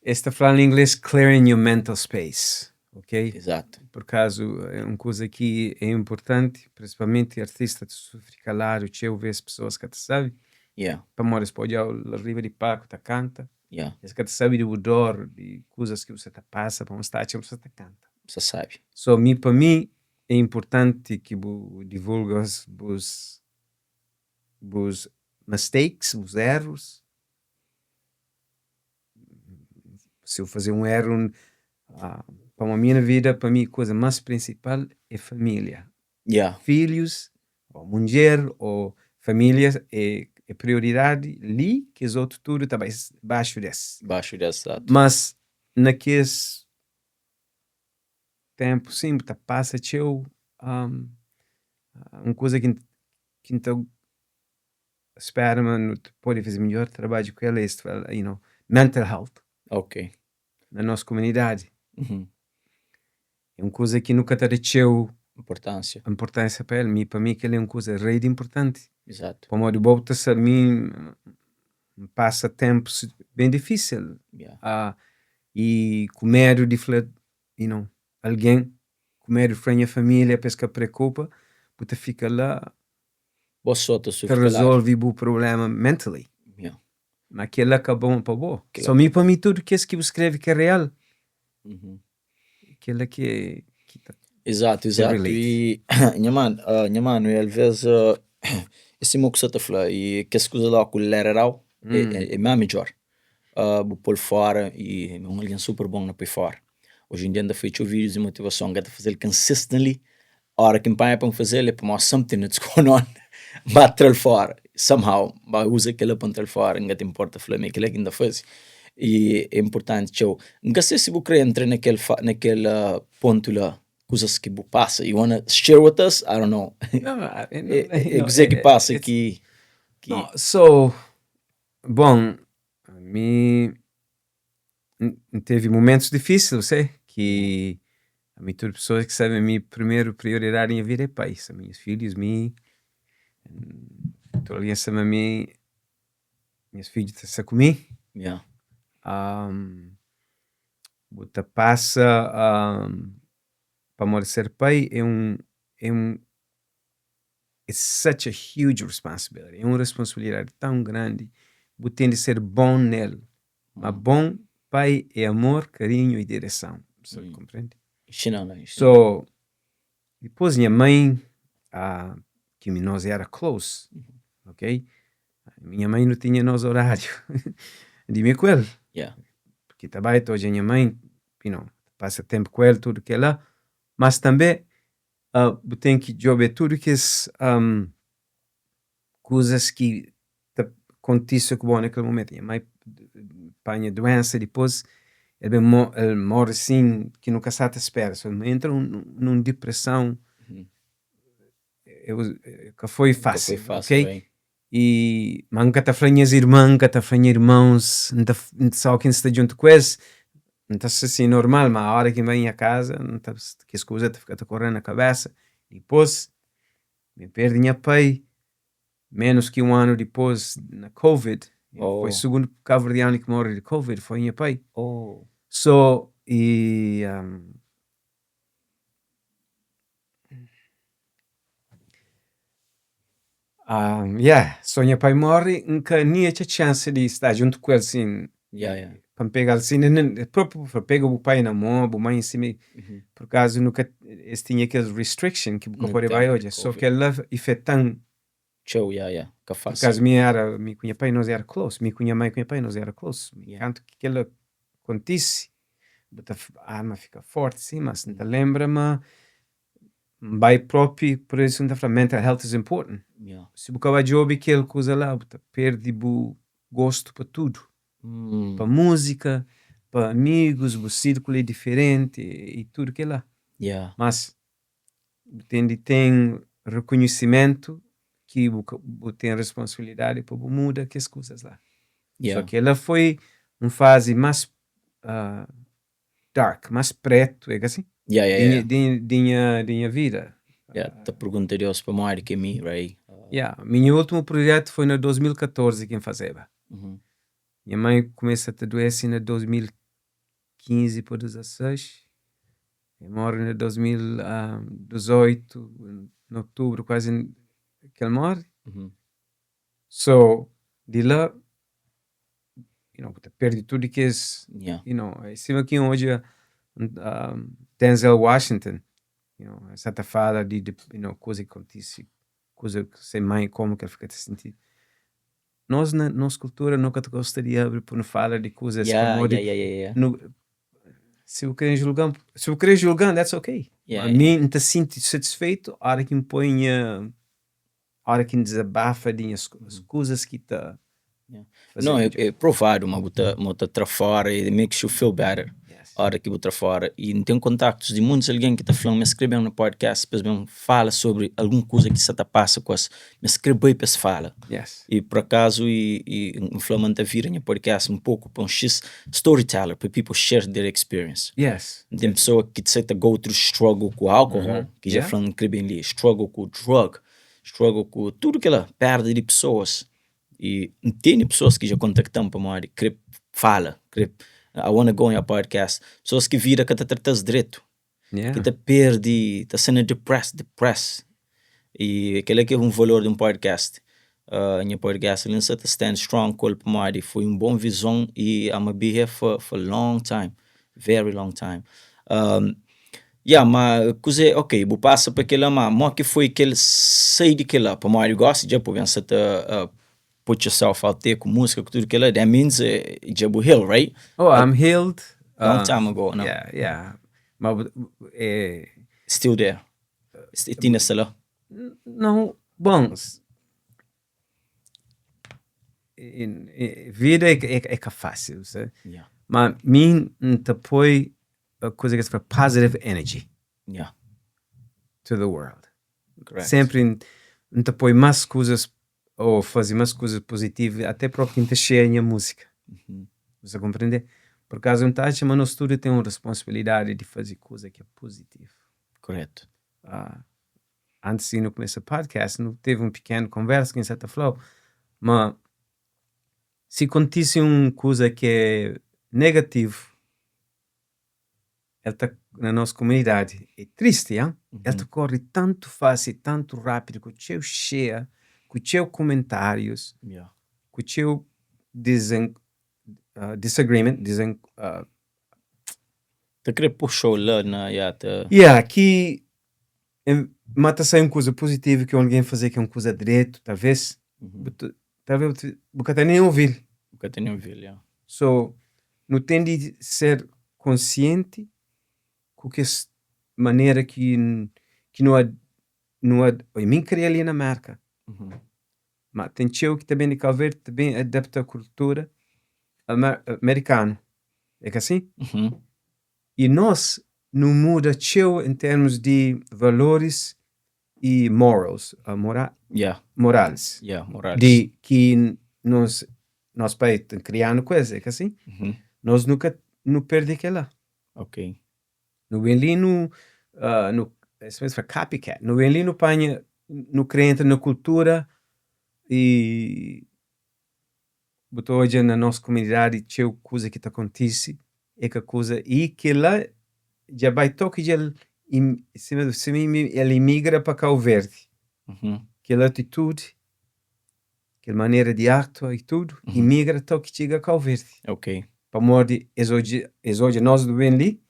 Es ta fla na inglês clearing your mental space, ok? Exato. Por kazu, é un kuza ki é inportanti, prinsipalmenti artista ta sufri kaladu, txeu vês pesoas ka ta sabe. Yeah. Pamodi es pode odja-u la riba di palku ta kanta, Yeah. es ka ta sabe di bu dor, di kuzas ki bu sa ta pasa, pamodi es ta atxa ma bu sa ta kanta. Bu sa sabe. So mi pa mi é inportanti ki bu divulga bus bus mistakes, bus errus. Si bu faze un erru, pamodi mi na vida pa mi kuza mas prinsipal é familia. Yeah. Filhus, ô mundjer, ô familia é é prioridadi li kes otu tudu ta bai baxu des. Baxu des, exato. Mas na kes tenpu sin bu ta pasa txeu un kuza ki ki N ta spera ma nu ta pode faze midjor trabadju ku el é you know, mental health. Ok. Na nos kumunidadi. É un kuza ki nu ka ta da txeu Inportánsia. inportánsia pa el. Mi, pa mi kel-li é un kuza rei di inportanti. Izatu. Pamodi bo bu ta sabe, mi N pasa ténpus ben difísil. Yeah. I ku medu di fla, you know, algen, ku medu di fla nha família pa es ka preokupa, bu ta fika la Bo sô ta ta sufri kaladu. rezolve bu prubléma mentally. Yeah. Ma kel-la ka bon pa bo. Kel-la So mi pa mi tudu kes ki bu skrebe ki é real, Uhum. kel-la ki ki ta Exato, ta exato. relate. I nha mano, nha mano, e alvês é sima ku sa ta fla, i kes kuza la ku let it out é, é, é más midjor. Bu pô-l fora i un algen super bon na poi fora. Oji en dia N ta faze txeu vídius di motivason, N ka ta faze-l consistently, ora ki N panha pa N faze-l é pamodi something that's going on, N ba tra-l fora, somehow, N ba uza kel-la pa N tra-l fora, N ka ta inporta fla ma é kel-la ki N ta faze. I é inportanti txeu. N ka se si bu kre entra na kel fa na kel pontu la, kuzas ki bu pasa, you wanna share with us? I don't know. No, É, é, é kuzê ki pasa ki, ki No, so, bon, mi N tevi momentus difísil, sei, ki ami tudu pessoas ki sabe mi primeru prioridadi na nha vida é pai, são minhas filhos, mi tudu algen sabe ma mi nhas fidju ta sta ku mi. Yeah. Bu ta pasa pamodi ser pai é un é un it's such a huge responsibility, é un responsabilidadi tão grandi, bu ten di ser bon nel, ma bon pai é amor, karinhu i direson, bu konprende? Inxina la, inxina. So, dipôs nha mãe, ki mi nos era close, ok? Minha mãe nu tinha nos horário di mi ku el. Yeah. Porque ta bai ta odja nha mãe, you know, pasa tempu ku el, tudu kel-la, mas tanbe bu ten ki djobe tudu kes kuzas ki ta kontise ku bo na kel momentu. Nha mãe panha duensa dipôs el ben el morre sin ki nu ka sa ta spera, so el entra nun depreson, ka foi Ka foi fásil, fásil, ok? bem. I ma N ka ta fla nhas irman, N ka ta fla nha irmons, N ta só ki N sta djuntu ku es, N ta sta assim normal, ma ora ki N bai nha kaza, N ta kes kuza ta fika ta korre na kabesa. Dipôs mi perde nha pai, menus ki un anu dipôs na Covid, Oh. foi sugundu kabuverdianu ki morre di Covid, foi nha pai. Oh. So, i yeah, so nha pai morre, N ka nin atxa chance di sta djuntu ku el sin, Yeah, yeah. pa N pega-l sin, próprio pa pega bu pai na mô, bu mãe sin, por kazu nu ka, es tinha kes restriction ki bu ka No pode bai tempu odja, di so Covid. kel-la ifeta-m. Txeu, ya, ya, ka Por fásil. kazu mi era, mi ku nha pai nos era close, mi ku nha mai ku nha pai nos era close. Yeah. Kantu ki kel-la kontise, bu ta alma fika forti sim, mas N ta lenbra ma N bai propi, por isu N ta fla mental health is important. Yeah. Si bu ka ba djobe kel kuza la, bu ta perde bu gostu pa tudu. Pa múzika, pa amigus, bu sírkulu é diferenti i tudu kel-la. Yeah. Mas bu ten di ten rekonhisimentu ki bu ka bu ten responsabilidadi pa bu muda kes kuzas la. Yeah. So kel-la foi un fazi más dark, más pretu, é ka si? Yeah, yeah, yeah. Di di nha di nha vida. Yeah, ta pergunta Deus pamodi ki é mi, right? Yeah, mi nha últimu projetu foi na 2014 ki N fazeba. Nha mãe kumesa ta duese na 2015 pa 16, el móre na 2018, na otubru kuazi ki el móre. So, di la, you know, bu ta perde tudu kes, you know, é sima ki N odja Denzel Washington, you know, el sa ta fala di, you know, kuza ki kontise, kuza ku se mãe, komu ki el fika ta sinti. Nos na nos kultura nu ka ta gosta di abri pa nu fala di kuzas pamodi nu si bu kre julga-m si bu kre julga-m that's ok ami N ta sinti satisfeitu ora ki N poi nha ora ki N dizabafa di nhas kuzas ki ta Não, é, é provado ma bu ta, ma bu ta tra fora it makes you feel better ora ki bu tra fora e N ten kontaktus di muntis algen ki ta fla-m ma es kre ben na podcast pa es ben fala sobri algun kuza ki sa ta pasa ku es ma es kre bai pa es fala e por akazu e, e N fla ma N ta vira nha podcast un poku pa un X storyteller pa people share their experience N ten pesoa ki sa ta go through struggle ku alkohol ki dja fla-m N kre ben li struggle ku drug struggle ku tudu kila perda di pesoas E N tene pessoas ki dja kontakta-m pamodi kre fala, kre I wanna go on your podcast. Pessoas ki vida ka ta trata-s dretu, ki ta perde, ta sendo depressed, depressed. E kel-la ki é un valor di un podcast. Nha podcast li N sa ta stand strong ku el pamodi foi un bon vizon e I'ma be here for for long time, very long time. Ya, ma kuzê, ok, bu pasa pa kel-la, ma mo ki foi kel sai di kel-la? Pamodi gósi dja bu ben sa ta put yourself out there ku múzika, ku tudu kel-la, that means dja bu heal, right? Oh, I'm healed. Long time ago, no? Yeah, yeah. Ma bu, é. Still there? Ti inda sta la? Não, bom, vida é ka fásil, sabe? Ma mi N ta poi kuza ki es ta fla positive energy to the world. Sempri N ta poi más kuzas ô faze más kuzas pozitivu até propi N ta xeia nha múzika. Bu sta konprende? Pur kazu N ta atxa ma nos tudu ten un responsabilidadi di faze kuza ki é pozitivu. Koretu. Antis di nu kumesa podcast, nu tevi un pikenu konversa ki N sa ta fla-u ma si kontise un kuza ki é negativu, el ta na nos kumunidadi, é tristi, han? El ta kóre tantu fásil, tantu rápidu, ku txeu xea, ku txeu kumentárius, ku txeu disagreement, Ta kre puxa-u la na, ya, ta. Ya, ki ma ta sai un kuza puzitivu ki algen faze ki é un kuza dretu, talvês, bu ta, talvês bu ka ta nen ovi-l. Bu ka ta nen ovi-l, ya. So, nu ten di ser konsienti ku kes manera ki ki nu nu oi mi N kria li na Merka, ma ten txeu ki ta ben di Kau Verdi ta ben adapta kultura amerikanu, é ka si? I nos nu muda txeu en termus di valoris i morals, morals, di ki nos nos pai ta krianu ku es, é ka si? Nos nu ka nu perde kela. Nu ben li nu nu es fla copycat, nu ben li nu panha nu kre entra na kultura i Bu ta odja na nos kumunidadi txeu kuza ki ta kontise, é ka kuza i kel-la dja bai toki dja el sima el imigra pa Kau Verdi, kel atitudi, kel manera di atua i tudu, imigra toki txiga Kau Verdi. Pamodi es odja es odja nos nu ben li,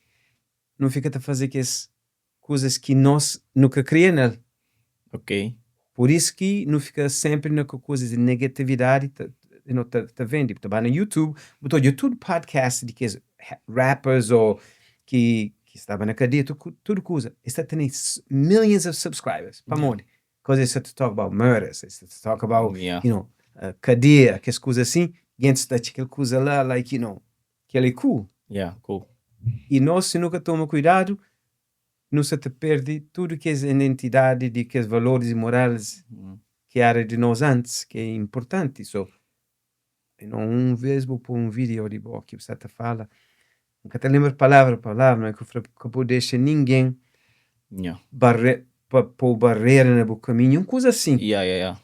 nu fika ta faze kes kuzas ki nos nu ka kria nel. Por isso ki nu fika sempri na kuzas di negatividadi ta, you know, ta vende. Ta ba na YouTube, bu ta odja tudu podcast di kes rappers ou ki staba na kadia, tudu kuza. Es ta tene millions of subscribers. Pamodi? Because they start to talk about murders, they start to talk about, cadeia, kes kuza assim. Gente ta atxa kel kuza lá, like, que ele é cool. Yeah, cool. E nós, se nunca toma cuidado, nós ta perde tudo que é identidade, de que valores e morais que era de nós antes, que é importante. So, um vez vou pôr um vídeo de bo que você te fala, nunca te lembro palavra por palavra, mas que eu que deixa ninguém barre, pa pôr barreira no caminho, uma coisa assim.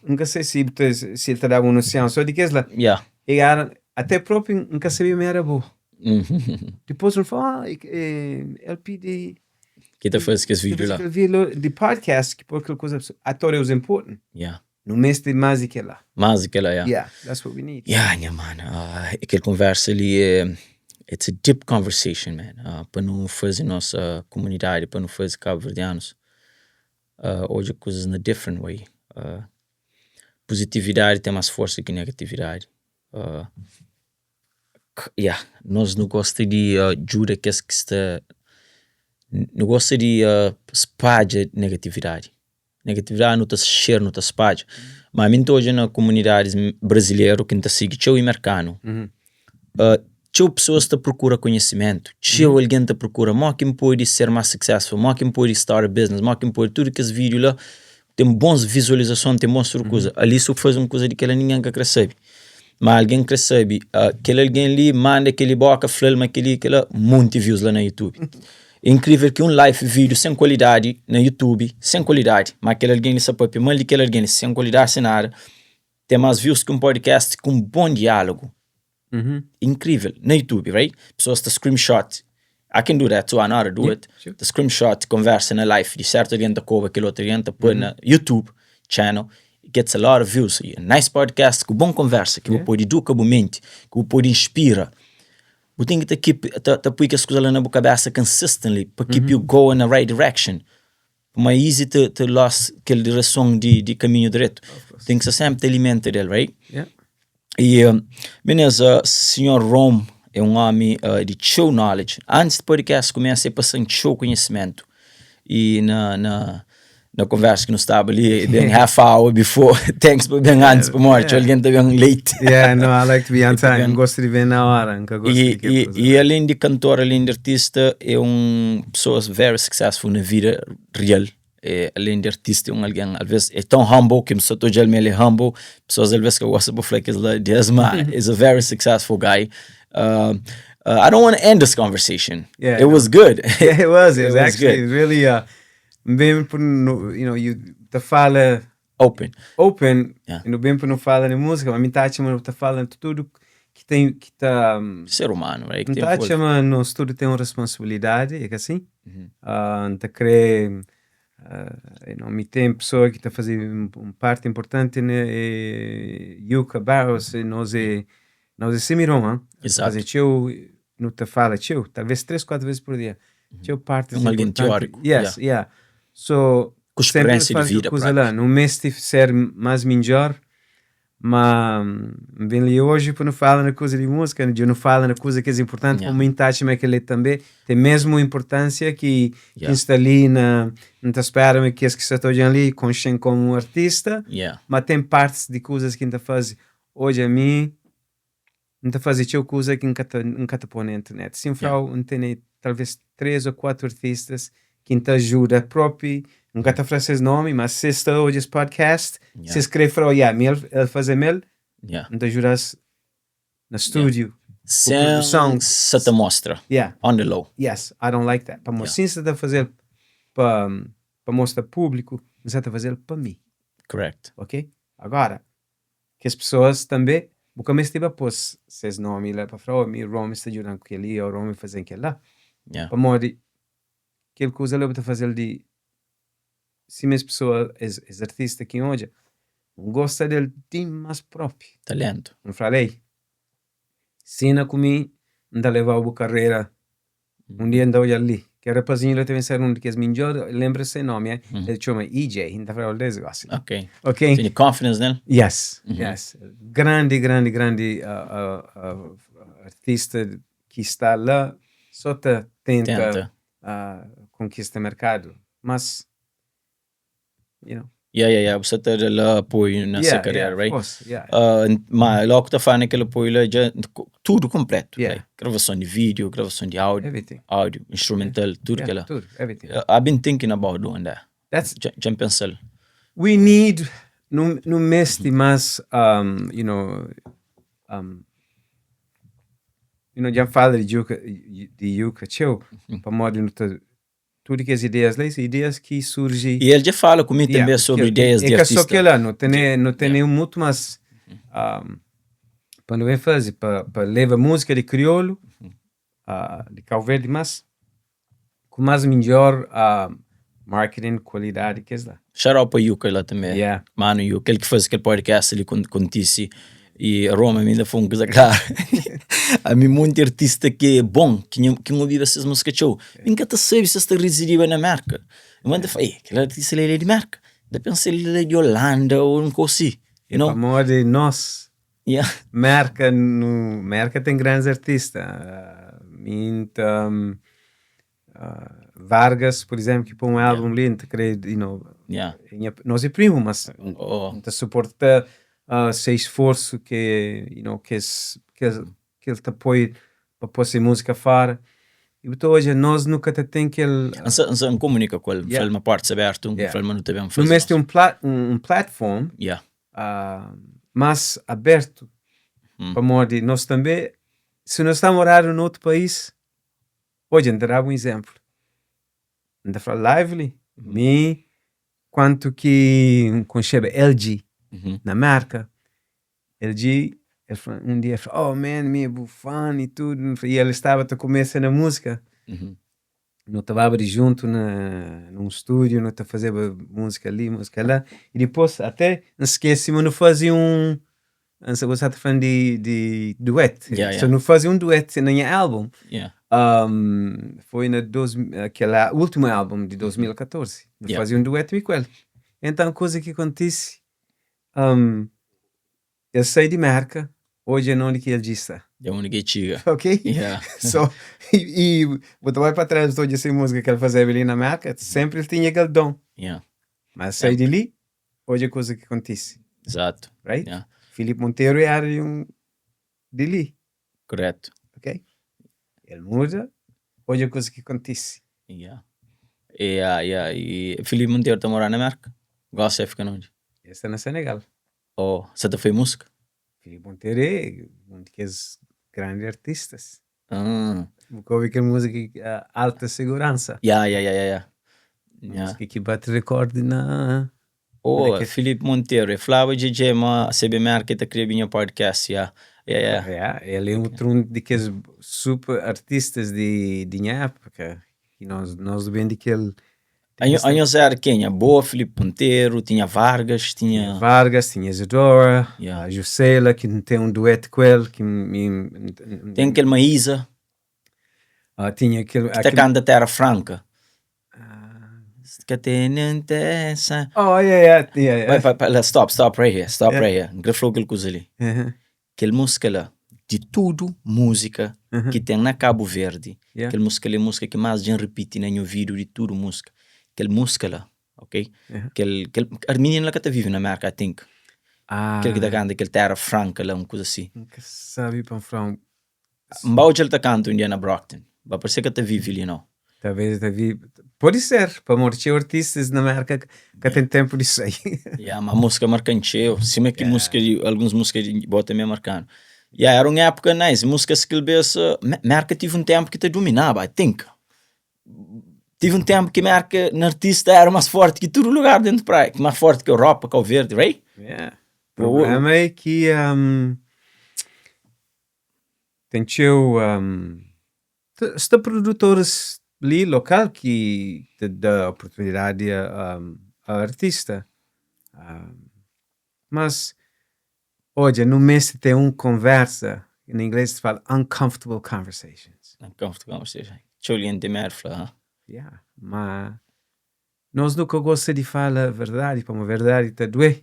Nunca sei se ele te dava uma noção só de que é lá. E era, até próprio nunca sabia me era bom. Depois ele falou, ah, ele pede Que tá fazendo esse vídeo lá? Aquele vídeo de podcast, que por aquela coisa, I thought it was important. No mês de mais que lá. Mais que lá, yeah. Yeah, that's what we need. Yeah, nha mano. Aquela conversa ali é. It's a deep conversation, man. Para não fazer nossa comunidade, para não fazer cabo-verdianos. Hoje coisas na different way. Positividade tem mais força que negatividade. Yeah, nós não gostamos de ajuda que está. Não gosta de espalhar negatividade. Negatividade não está share, não está espalha. Mas mim hoje na comunidade brasileira que está sigue txeu e americano. Txeu pessoas te procura conhecimento. Txeu alguém te procura. Mo que pode ser mais successful, mo que pode start a business, mo que pode tudo que esse vídeo lá tem bons visualizações, tem bons coisa. Ali só faz uma coisa de que ela ninguém quer saber. Mas alguém quer saber, aquele alguém ali manda aquele boca, filma aquele monte de views lá no YouTube. É incrível que um live vídeo sem qualidade no YouTube, sem qualidade, mas aquele alguém ali sabe, manda aquele alguém sem qualidade, sem nada, tem mais views que um podcast com um bom diálogo. Incrível. No YouTube, right? Pessoas te screenshot. I can do that too, I know how to do it. The screenshot, conversa na live, de certo alguém te cobra, aquele outro alguém te põe na YouTube channel. It gets a lot of views. A nice podcast, com bom conversa, que pode educar a mente, que pode inspira. Você tem que te keep, te pôr as coisas lá na cabeça consistently, para keep you going in the right direction. Mais easy to lost aquela direção de caminho direto. Tem que ser sempre te alimenta dele, right? Yeah. E, beleza, senhor Rom é um homem de show knowledge. Antes do podcast começa a passar show conhecimento. E na conversa que nós estava ali, bem half hour before, thanks por bem antes, por morte, alguém está bem late. Yeah, no, I like to be on time. Gosto de ver na hora, nunca gosto de E além de cantor, além de artista, é um pessoa very successful na vida real. É, além de artista, é um alguém, às vezes, é tão humble que me só estou ele é humble. Pessoas às vezes que gostam de falar que ele é, mas is a very successful guy. I don't want to end this conversation. Yeah, It was good. Yeah, it was. It was It was actually good. really bem por no, you te fala Open. Open, Yeah. no bem por não fala de música, mas me tá chamando te fala tudo que tem que tá Ser humano, right? Que me tem tá força. chamando no estudo tem uma responsabilidade, é que assim? Te crê me tem pessoa que está fazendo um parte importante, né, é Yuka Barros, e nós é Semiron, hein? Exato. Fazer teu não te fala teu, talvez três, quatro vezes por dia. Teu parte Um alguém importante. teórico. Yes, yeah. So, Com sempre experiência de faz vida, coisa prática. lá. No mês de ser mais melhor, mas vem ali hoje para não falar na coisa de música, eu não falo na coisa que é importante, como mim que ele também tem mesmo importância que quem está ali na não te espera que as que estão ali consciente como um artista, mas tem partes de coisas que ainda faz hoje a mim não te faz teu coisa que nunca te põe na internet. Sim, yeah. não tem talvez três ou quatro artistas que te ajuda próprio, nunca te oferece nome, mas se está hoje esse podcast, se escreve para yeah, mel, ele faz mel, não te ajudas no estúdio. Sem produção. Se te mostra. On the low. Yes, I don't like that. Para yeah. se está a fazer para mostrar público, você está a fazer para mim. Correct. Ok? Agora, que as pessoas também, o começo tipo pôr seus nomes lá para fora, mi Rome está ajudando com aquele, ou Rome fazendo aquele lá. Para morrer, aquele coisa lá para fazer de se minhas pessoas, es artista que hoje, gosta dele demais próprio. Talento. Não falei. Sina comigo, não levar a carreira. Um dia ainda ali. Kel rapazinhu la ta ben ser un di kes midjor, lenbra se nomi, eh? El txoma EJ, N ta fla-l des gosi. Ok. Ok? Tene confidence nel? Yes, yes. Grandi, grandi, grandi artista ki sta la so ta tenta, Tenta. Konkista merkadu, mas you know. Yeah, bu sa ta da la apoio na se Yeah, karera, of right? course, yeah. Ma logo ta fala naquele apoio lá, já tudo completo, like, gravação de vídeo, gravação de áudio, Everything. Áudio, instrumental, tudo que lá. Tudo, everything. I've been thinking about doing that. That's Já pensei. We need no mesti mas já fala de Yuka txeu, pamodi nu ta tudo que as ideias lá, são ideias que surgem. E ele já fala comigo também sobre ideias é de que só artista. que lá não tem nenhum muito, mas para não fazer para levar música de crioulo de Cabo Verde, mas com mais melhor marketing qualidade que é lá. Shout out para Yuka lá também. Mano, Yuka, aquele que faz aquele podcast ali com Tici e a Roma ainda foi uma coisa clara. A mim, muito artista que é bom, que não ouvi essas músicas show. Nunca te sabe se está residindo na América. Eu mando falar, aquele artista ele é de América. Da pensa ele é de Holanda ou um coisa assim. You know? Pamodi nós Merca no Merca tem grandes artistas. Minta Vargas, por exemplo, que põe um álbum lindo, creio, nós é primo, mas tá suporta seu esforço que you know que que que ele te apoia para pôr essa música fora. E então hoje nós nunca te tem que ele Não comunica com ele, fala uma porta aberta, fala não tem bem fazer. No mês tem um platform mais aberto para modo nós também, se nós estamos a morar em outro país, hoje, dar um exemplo. Anda falar lively, me quanto que concebe LG na marca. LG, ele falou, um dia falou: "Oh man, me é fã" e tudo. E ele estava a começar na música. Não estava junto num estúdio, não fazia música ali, música lá. E depois até não esqueci, mas não fazia um. Você está falando de dueto. So, não fazia um dueto na minha álbum. Foi na dos, aquele último álbum de 2014. Eu fazia um dueto com ele. Então, coisa que acontece, eu saí de marca, hoje é onde que ele está. É onde que chega. Ok? So, e vou vai para trás toda essa música que ele fazia ali na marca, sempre ele tinha aquele dom. Mas saí de ali, hoje é coisa que acontece. Exato. Right? Yeah. Filipe Monteiro era um de ali. Correto. Ok? Ele muda, hoje é coisa que acontece. Yeah. E Filipe Monteiro está morando na América? Gosta de ficar onde? Ele está na Senegal. Oh, você tá fez música? Filipe Monteiro é um dos grandes artistas. Nunca ouvi aquela música Alta Segurança. Música que bate recorde na. Oh, Filipe Monteiro, eu falava DJ, mas CBMR que tá criando podcast, yeah. Yeah, ele é um daqueles super artistas de minha época. E nós bem daquele. Anhos era quem? A Boa, Filipe Monteiro, tinha Vargas, tinha. Vargas, tinha Isadora, a Jusela, que tem um dueto com ele. Que me, Tem aquele Maísa. Tinha aquele. Que tá canta Terra Franca. Que tem essa. Oh, yeah. Vai, vai, vai, stop, stop right here, stop right here. Grafou aquele coisa ali. Aquele música lá, de tudo música que tem na Cabo Verde. Aquele música ali é música que mais gente repite na meu vídeo de tudo música. Aquele música lá, ok? Aquele, a menina lá que tá vive na América, I think. Aquele que tá canta, aquele Terra Franca lá, uma coisa assim. Nunca sabe para falar. Mbau ele tá canta um dia na Brockton. Vai parecer que tá vive ali, não? Talvez tá vive. Pode ser, para morrer artistas na América que tem tempo de sair. Yeah, uma música marcante. Cima que música, de, algumas músicas de bota meio marcando. Yeah, era uma época nice. Músicas que ele América tive um tempo que te dominava, I think. Tive um tempo que América na artista era mais forte que todo lugar dentro de praia. Mais forte que Europa, Cabo Verde, right? Yeah. O problema é que tem teu está produtores ali local que te dá oportunidade a artista. Mas, olha, no mês tem uma conversa, em inglês se fala uncomfortable conversations. Uncomfortable conversation. Txeu de merda, huh? Yeah, ma nos nu ka gosta di fala verdadi, pamodi verdadi ta due,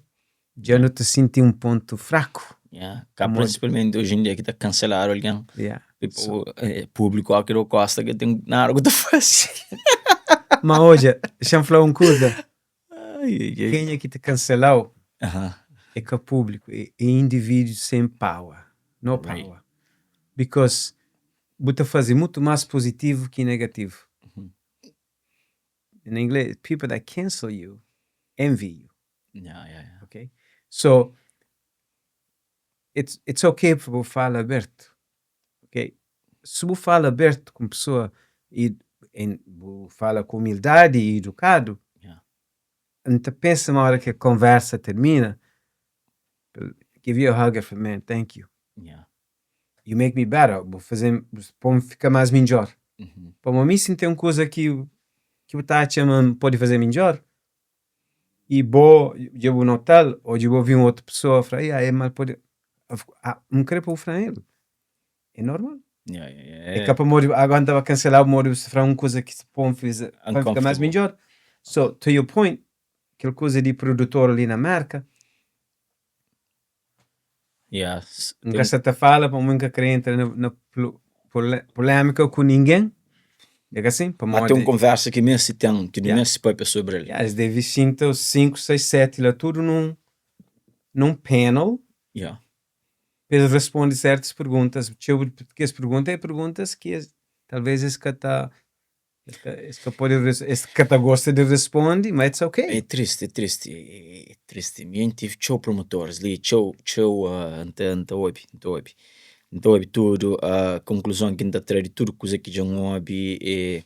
dja nu ta sinti un pontu fraku. Yeah. Ka principalmente hoje em dia ki ta canceladu algen. Yeah. Tipo, eh, público ó ki gosta ki ten nada ku ta fase. Ma odja, dexa-m fla un kuza. Ai, ai, ai. Kenha ki ta kanselau Aham. é ka público, é, é indivíduo sem power. No Right. power. Because bu ta faze mutu más positivo ki negativo. In inglês, people that cancel you envy you. Yeah. Okay? So, it's okay pa bu fala aberto. Ok? Se bu fala aberto com pessoa e bu fala com humildade e educado, N ta pensa na hora que a conversa termina, give you a hug and say, man, thank you. You make me better. Bu faze, bu pô-m fika más midjor. Pamodi mi si N ten un kuza ki ki bu ta atxa ma N pode faze midjor, e bo dja bu nota-l ô dja bu obi un otu pessoa fla, ya, é mal pode, ah, N kre pa bu fla el. É normal. Yeah. É ka pamodi agora N ta ba kansela pamodi bu sta fla un kuza ki pô-m faze pa N fika más Uncomfortable. midjor. So, to your point, kel kuza di produtor li na Merka, N ka sa ta fala pamodi N ka kre entra na, na polémika ku ningen. É ka assim? Mas tem Pamodi un konversa ki meste ten, ki nu meste papia sobri el. Yeah, es debe xinta os 5, 6, 7 la tudu num panel pa es responde certas perguntas. Txeu kes pergunta é perguntas ki es, talvez es ka ta es ka pode es ka ta gosta di responde, mas it's okay. É triste, é triste, é triste. Mi N tive txeu promotores li, txeu, txeu, N ta obi, N ta obi. N ta obi tudu, konkluzon ki N ta tra di tudu kuza ki dja N obi é,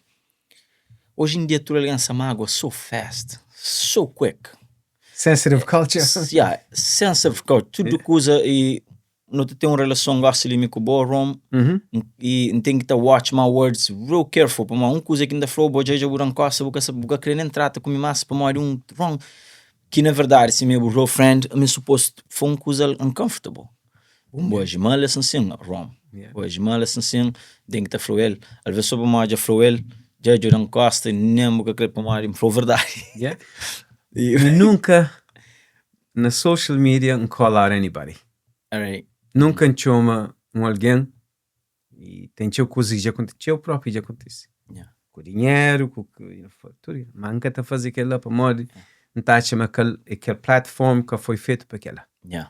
hoje em dia tudu algen sa mágua so fast, so quick. Sensitive culture. Yeah, sensitive culture, tudu kuza e nu ta ten un relason gosi li mi ku bo, Rom, e N ten ki ta watch my words real careful, pamodi un kuza ki N ta fla-u, bo dja dja bu da-m kosta, bu ka sa, bu ka kre nen trata ku mi mas pamodi un wrong, ki na verdadi si mi é bu real friend, mi supostu fla un kuza uncomfortable. Bu aji mal asin sin, Rom, bu aji mal asin sin, N ten ki ta fla-u el, alvês so pamodi dja fla-u el, dja dja da-m kosta, nen bu ka kre pamodi N fla-u verdadi. Yeah. Mi nunka na social media N call out anybody. Alright. Nunka N txoma un algen e ten txeu kuza ki dja akontise, txeu propi dja akontise. Ku dinheru, ku tudu. Ma N ka ta faze kel-la pamodi N ta atxa ma kel, é kel platform ka foi fetu pa kel-la.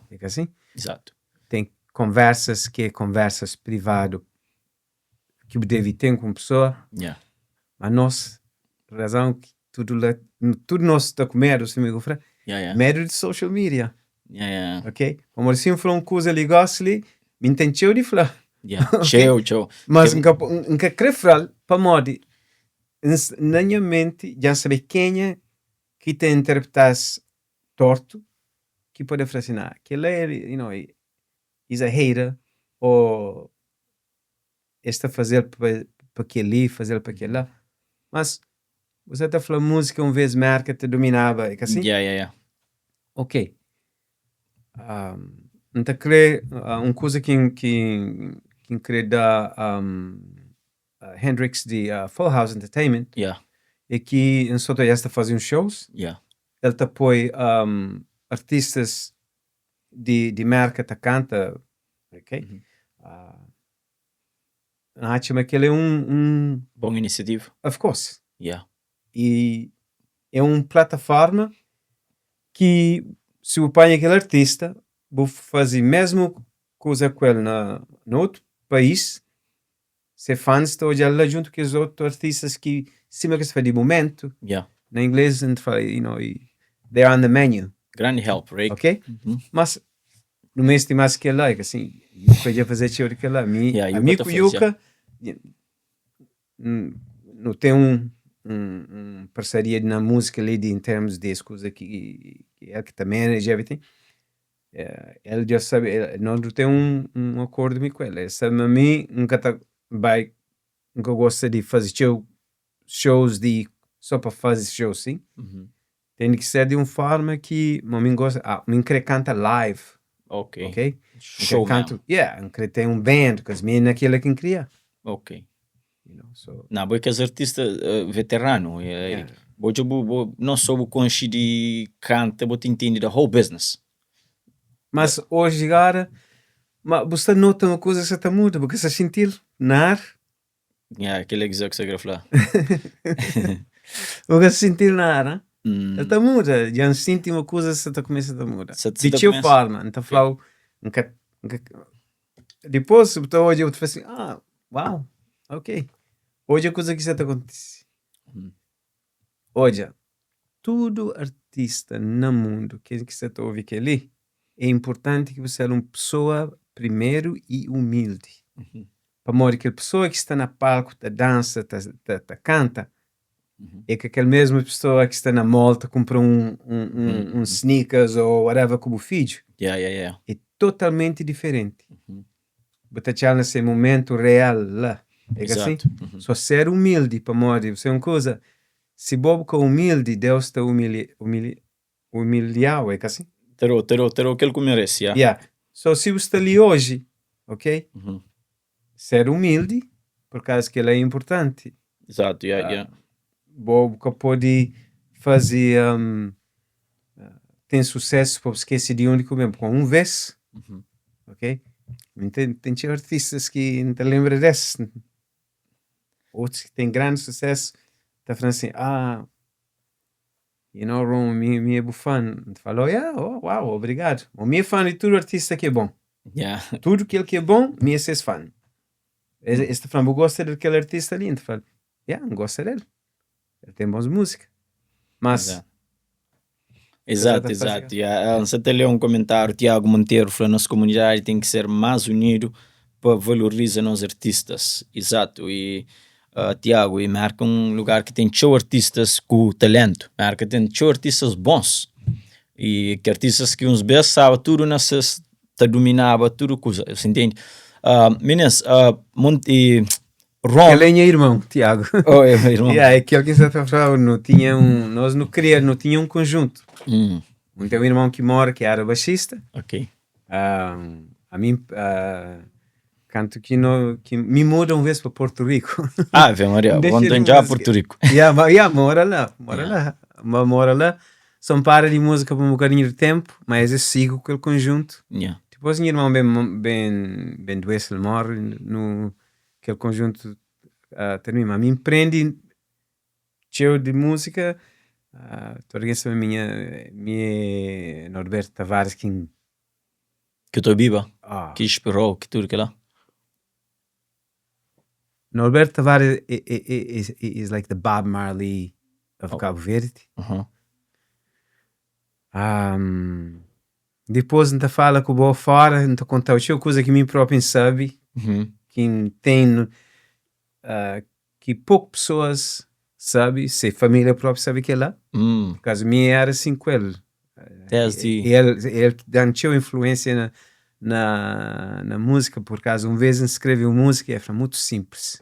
É ka asin? Exato. Ten konversas ki é konversas privadu ki bu debe ten ku un pessoa. Ma nos, razon ki tudu la, tudu nos ta ku medu, sima ku fla, medu di social media. Ok? Pamodi si N fla un kuza li gosi li, mi N ten txeu di fla. Yeah. Txeu, txeu. Mas N ka, N ka kre fla-l pamodi N na nha menti dja N sabe kenha ki ta interpreta-s tortu, ki pode fla si, nah, kel-la é, you know, he's a hater, ou es ta faze-l pa kel-li, faze-l pa kel-la. Mas você ta fla múzika un vez Merka ta dominaba, é ka si? Yeah. Ok. N ta kre, un kuza ki ki N kre da Hendrix di Full House Entertainment é ki N sta ta odja es ta faze uns shows, el ta poi artistas di Merka ta kanta, ok? N atxa ma kel é un Bon inisiativa. Of course. E é un plataforma ki si bu panha kel artista, bu faze mesmu kuza ku el na otu país, se fans ta odja-l la djuntu kes otu artistas ki sima ki es fla di momentu. Na inglês N ta fla, you know, they're on the menu. Grandi help, right? Ok? Mas nu meste más ki kel-la, é ka sin? Yuka dja faze txeu di kel-la. Mi, Yeah, Yuka ami ta ku faze, Yuka, nu ten un parsaria na múzika li di in termos di es kuza ki el ki ta manage everything. El dja sabe, nos nu ten un akordu mi ku el. El sabe ma mi N ka ta bai, N ka gosta di faze txeu shows di so pa faze shows, sin. Ten ki ser di un forma ki ma mi N gosta, ah, mi N kre kanta live. Ok. Ok? N kre Show kanta, mesmu. yeah, N kre ten un band, cause mi é na kila ki N kria. Ok. You know, so. Na, bo é kes artista uh, veterano. Yeah. Bo, dja bu, bo, não só bu conxe de canta, bo te entende the whole business. Mas hoje agora, ma bu sta nota uma coisa que está muda, porque está sentir na ar. Yeah, aquele que você quer falar. Porque sentir na ar, hein? Hum. Ele tá muda, já sente uma coisa que está começa a mudar. Cê De tá que começa- forma? Não tá falando, nunca, nunca, depois, então hoje eu te falo assim, ah, uau, ok. Hoje a coisa que está acontecendo. Olha, tudo artista no mundo que que você está ouvindo aqui ali, é importante que você seja uma pessoa primeiro e humilde. Para morrer que a pessoa que está na palco, tá dança, tá, tá, tá canta, é que aquela mesma pessoa que está na mall, tá compra um sneakers ou whatever como filho, é totalmente diferente. Você está nesse momento real lá. É que assim? Exato. Só ser humilde para morrer, você é uma coisa. Se bobo com humilde, Deus te humilha, humilha, humilhar, é que assim? Terou, terou, terou aquele que merece, yeah. Yeah. So, se você está ali hoje, ok? Ser humilde, por causa que ele é importante. Exato, yeah. Bobo que pode fazer, tem sucesso para esquecer de onde comeu, com um vez, ok? Tem, tem artistas que não te lembra desse. Outros que têm grande sucesso, tá falando assim, ah, you know, Ron, mi é fã. Falou, yeah, oh, uau, obrigado. O mi é fã de todo artista que é bom. Tudo aquilo que é bom, mi é ser fã. Este falando, eu gosto daquele artista ali. Então fala, yeah, gosto dele. Ele tem boas músicas. Mas, Exato, exato. Yeah. Você até leu um comentário, Tiago Monteiro falou, nossa comunidade tem que ser mais unido para valorizar os artistas. Exato. E Tiago, e marca um lugar que tem show artistas com talento. Marca tem show artistas bons. E que artistas que uns bem sabe tudo nessas tá dominava tudo coisa, você entende? Meninas, Monte Ron. Ele é meu irmão, Tiago. Oh, é meu irmão. Yeah, é aquele que você está falando, não tinha um, nós não queria, não tinha um conjunto. Tem um irmão que mora, que era baixista. A mim, canto que, no, que me muda uma vez para Porto Rico. Ah, Ave Maria, Deixa ele vamos já música. Porto Rico. Yeah, yeah, mora lá, mora lá. Mora lá. Só para de música por um bocadinho de tempo, mas eu sigo com aquele conjunto. Depois, meu irmão bem, bem, bem doente, ele morre no aquele conjunto termina. A mim prende cheio de música. Uh, a minha Norberto Tavares que Que eu tô viva, que inspirou, que tudo que lá. Norberto Tavares is like the Bob Marley of Cabo Verde. Depois não fala com o boa fora, não te conta o coisa que mim próprio sabe, que tem que poucas pessoas sabe, se família própria sabe que é lá. Por causa minha era assim com ele. Desde Ele dá influência na música, por causa uma vez ele escreveu música e é muito simples.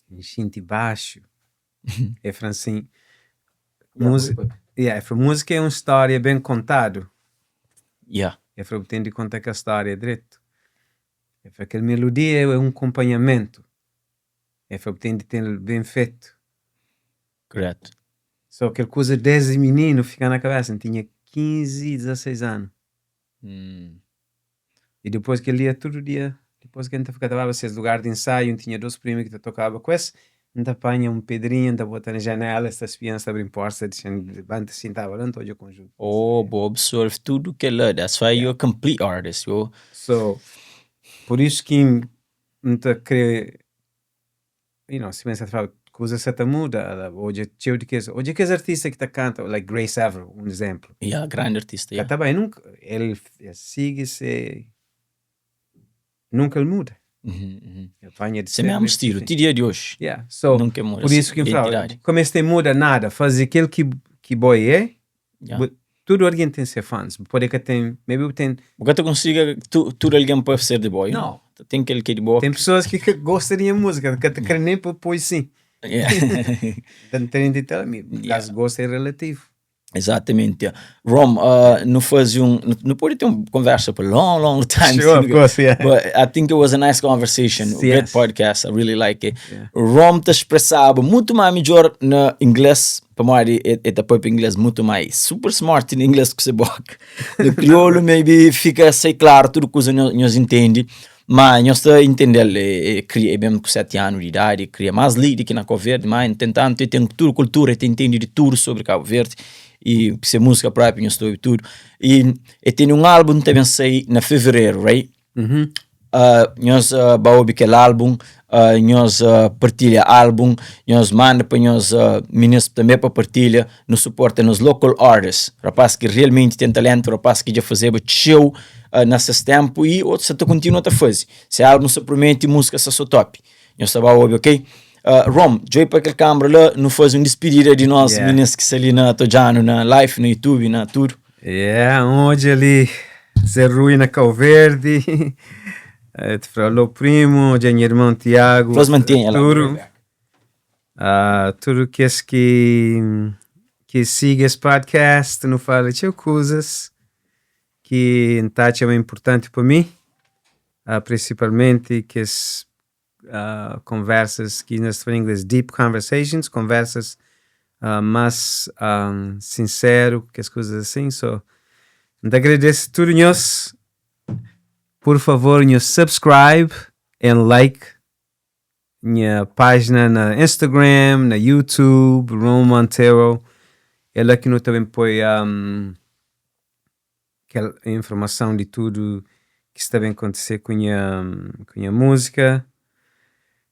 Enchente baixo. É assim, música, yeah, é, música é uma história bem contada. É para tem de contar que a história é direito. É para aquela melodia é um acompanhamento. É para tem de ter bem feito. Correto. Só que coisa desde menino fica na cabeça. Eu tinha 15, 16 anos. E depois que ele ia todo dia, depois que a gente ficava vocês lugar de ensaio, tinha dois primos que tocava com esse, a gente apanha um pedrinho, a gente bota na janela, estas crianças abrem porta, deixando, levanta, sentava lá, todo o conjunto. Oh, bo absorve tudo que é. That's why you're a complete artist, yo. So, por isso que não te crê, se pensa falar, coisa se muda, hoje cheio de que, hoje que artista que tá canta, like Grace Avril, um exemplo. Yeah, grande artista, yeah. Tá bem, nunca, ele sigue se, nunca ele muda. Apanha de Esse mesmo estilo, até dia de hoje. Yeah. So, Nunca muda. por isso que eu falo, Identidade. como este muda nada, faz aquilo que boi é, tudo alguém tem ser fãs. Pode que tem, maybe tem, Porque tu consiga, tu, tudo alguém pode ser de boa, Não. Tem aquele que é de boa. Tem pessoas que gostam de música, que te querem nem pôr sim. Yeah. Então, tem de ter, caso gosto é relativo. Exatamente. Rom, nu faze un, nu pode ter un conversa pa long, long time. Sure, of course, yeah. But I think it was a nice conversation, Yes. great podcast, I really like it. Yeah. Rom ta expressaba mutu más midjor na inglês, pamodi e, e ta papia inglês mutu mais super smart na inglês ku se boka. Na kriolu maybe fika sei klaru tudu kuza nho, nhos intende, ma nhos ta intende-l, e, e kria, e mesmu ku 7 anu di idadi, e kria más li di ki na Cabo Verde, ma entantu e ten tudu kultura, e ta intende di tudu sobri Cabo Verde e se músika própi nhos ta obi tudu. E e tene un álbum ta ben sai na fevereru, right? Uhum. Nhos ba obi kel álbum, nhos partilha álbum, nhos manda pa nhos minis tanbe pa partilha, nu suporta nos local artists, rapaz ki realmenti ten talentu, rapaz ki dja fazeba txeu na ses ténpu y otus sa ta kontinua ta faze. Se álbum sa promete, múzika sta so top. Nhos ta ba obi, ok? Rom, djobe pa kel kambra la, nu faze un dispidida di nos minis ki sta li na ta odja-nu na live, na youtube, na tudu. Yeah, N odja li Zé Rui na Kau Verdi, eh, ta fla alô primo, odja nha irmão Tiago, Fla-s mantenha lá. tudo, ah, tudo kes ki ki siga es podcast, nu fala txeu kuzas ki N ta atxa ma é inportanti pa mi, ah, prinsipalmenti kes ah, konversas ki na sta fla na ingles deep conversations, konversas ah, más ah, sinseru, kes kuzas asin. So, N ta agradese tudu nhos. Pur favor, nhos subscribe and like nha pájina na Instagram, na YouTube, Ron Montero. É la ki nu ta ben poi um, kel informason di tudu ki sta ben kontise ku nha, ku nha múzika.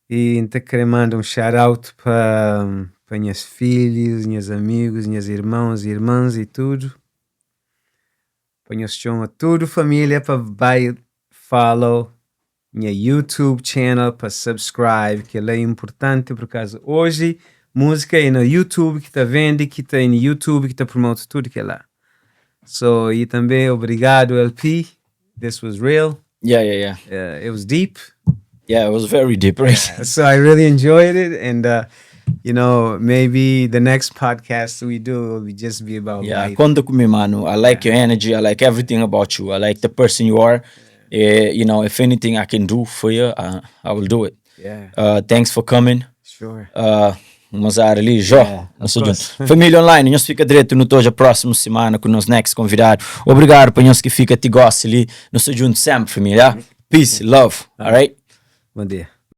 I N ta kre manda un shout out pa, pa nhas filhus, nhas amigus, nhas irmons i irmans i tudu. Pa nhos txoma tudu família pa bai follow nha YouTube channel pa subscribe, kel-la é inportanti purkazu oji múzika é na YouTube ki ta vende, ki ta é na YouTube ki ta promote tudu kel-la. So, i tanbe obrigadu LP, this was real. Yeah. It was deep. Yeah, it was very deep, right? So I really enjoyed it and maybe the next podcast we do will be just be about life. Konta ku mi, mano. I like your energy, I like everything about you. I like the person you are. If anything I can do for you, I will do it. Thanks for coming. Sure. Mazar ali, Jó. Yeah, Nós of juntos. course. Família online, nós fica direto no toja próximo semana com nos next convidado. Obrigado para nós que fica te gosta ali. Nós juntos sempre, família. Peace, love. All right? Bom dia.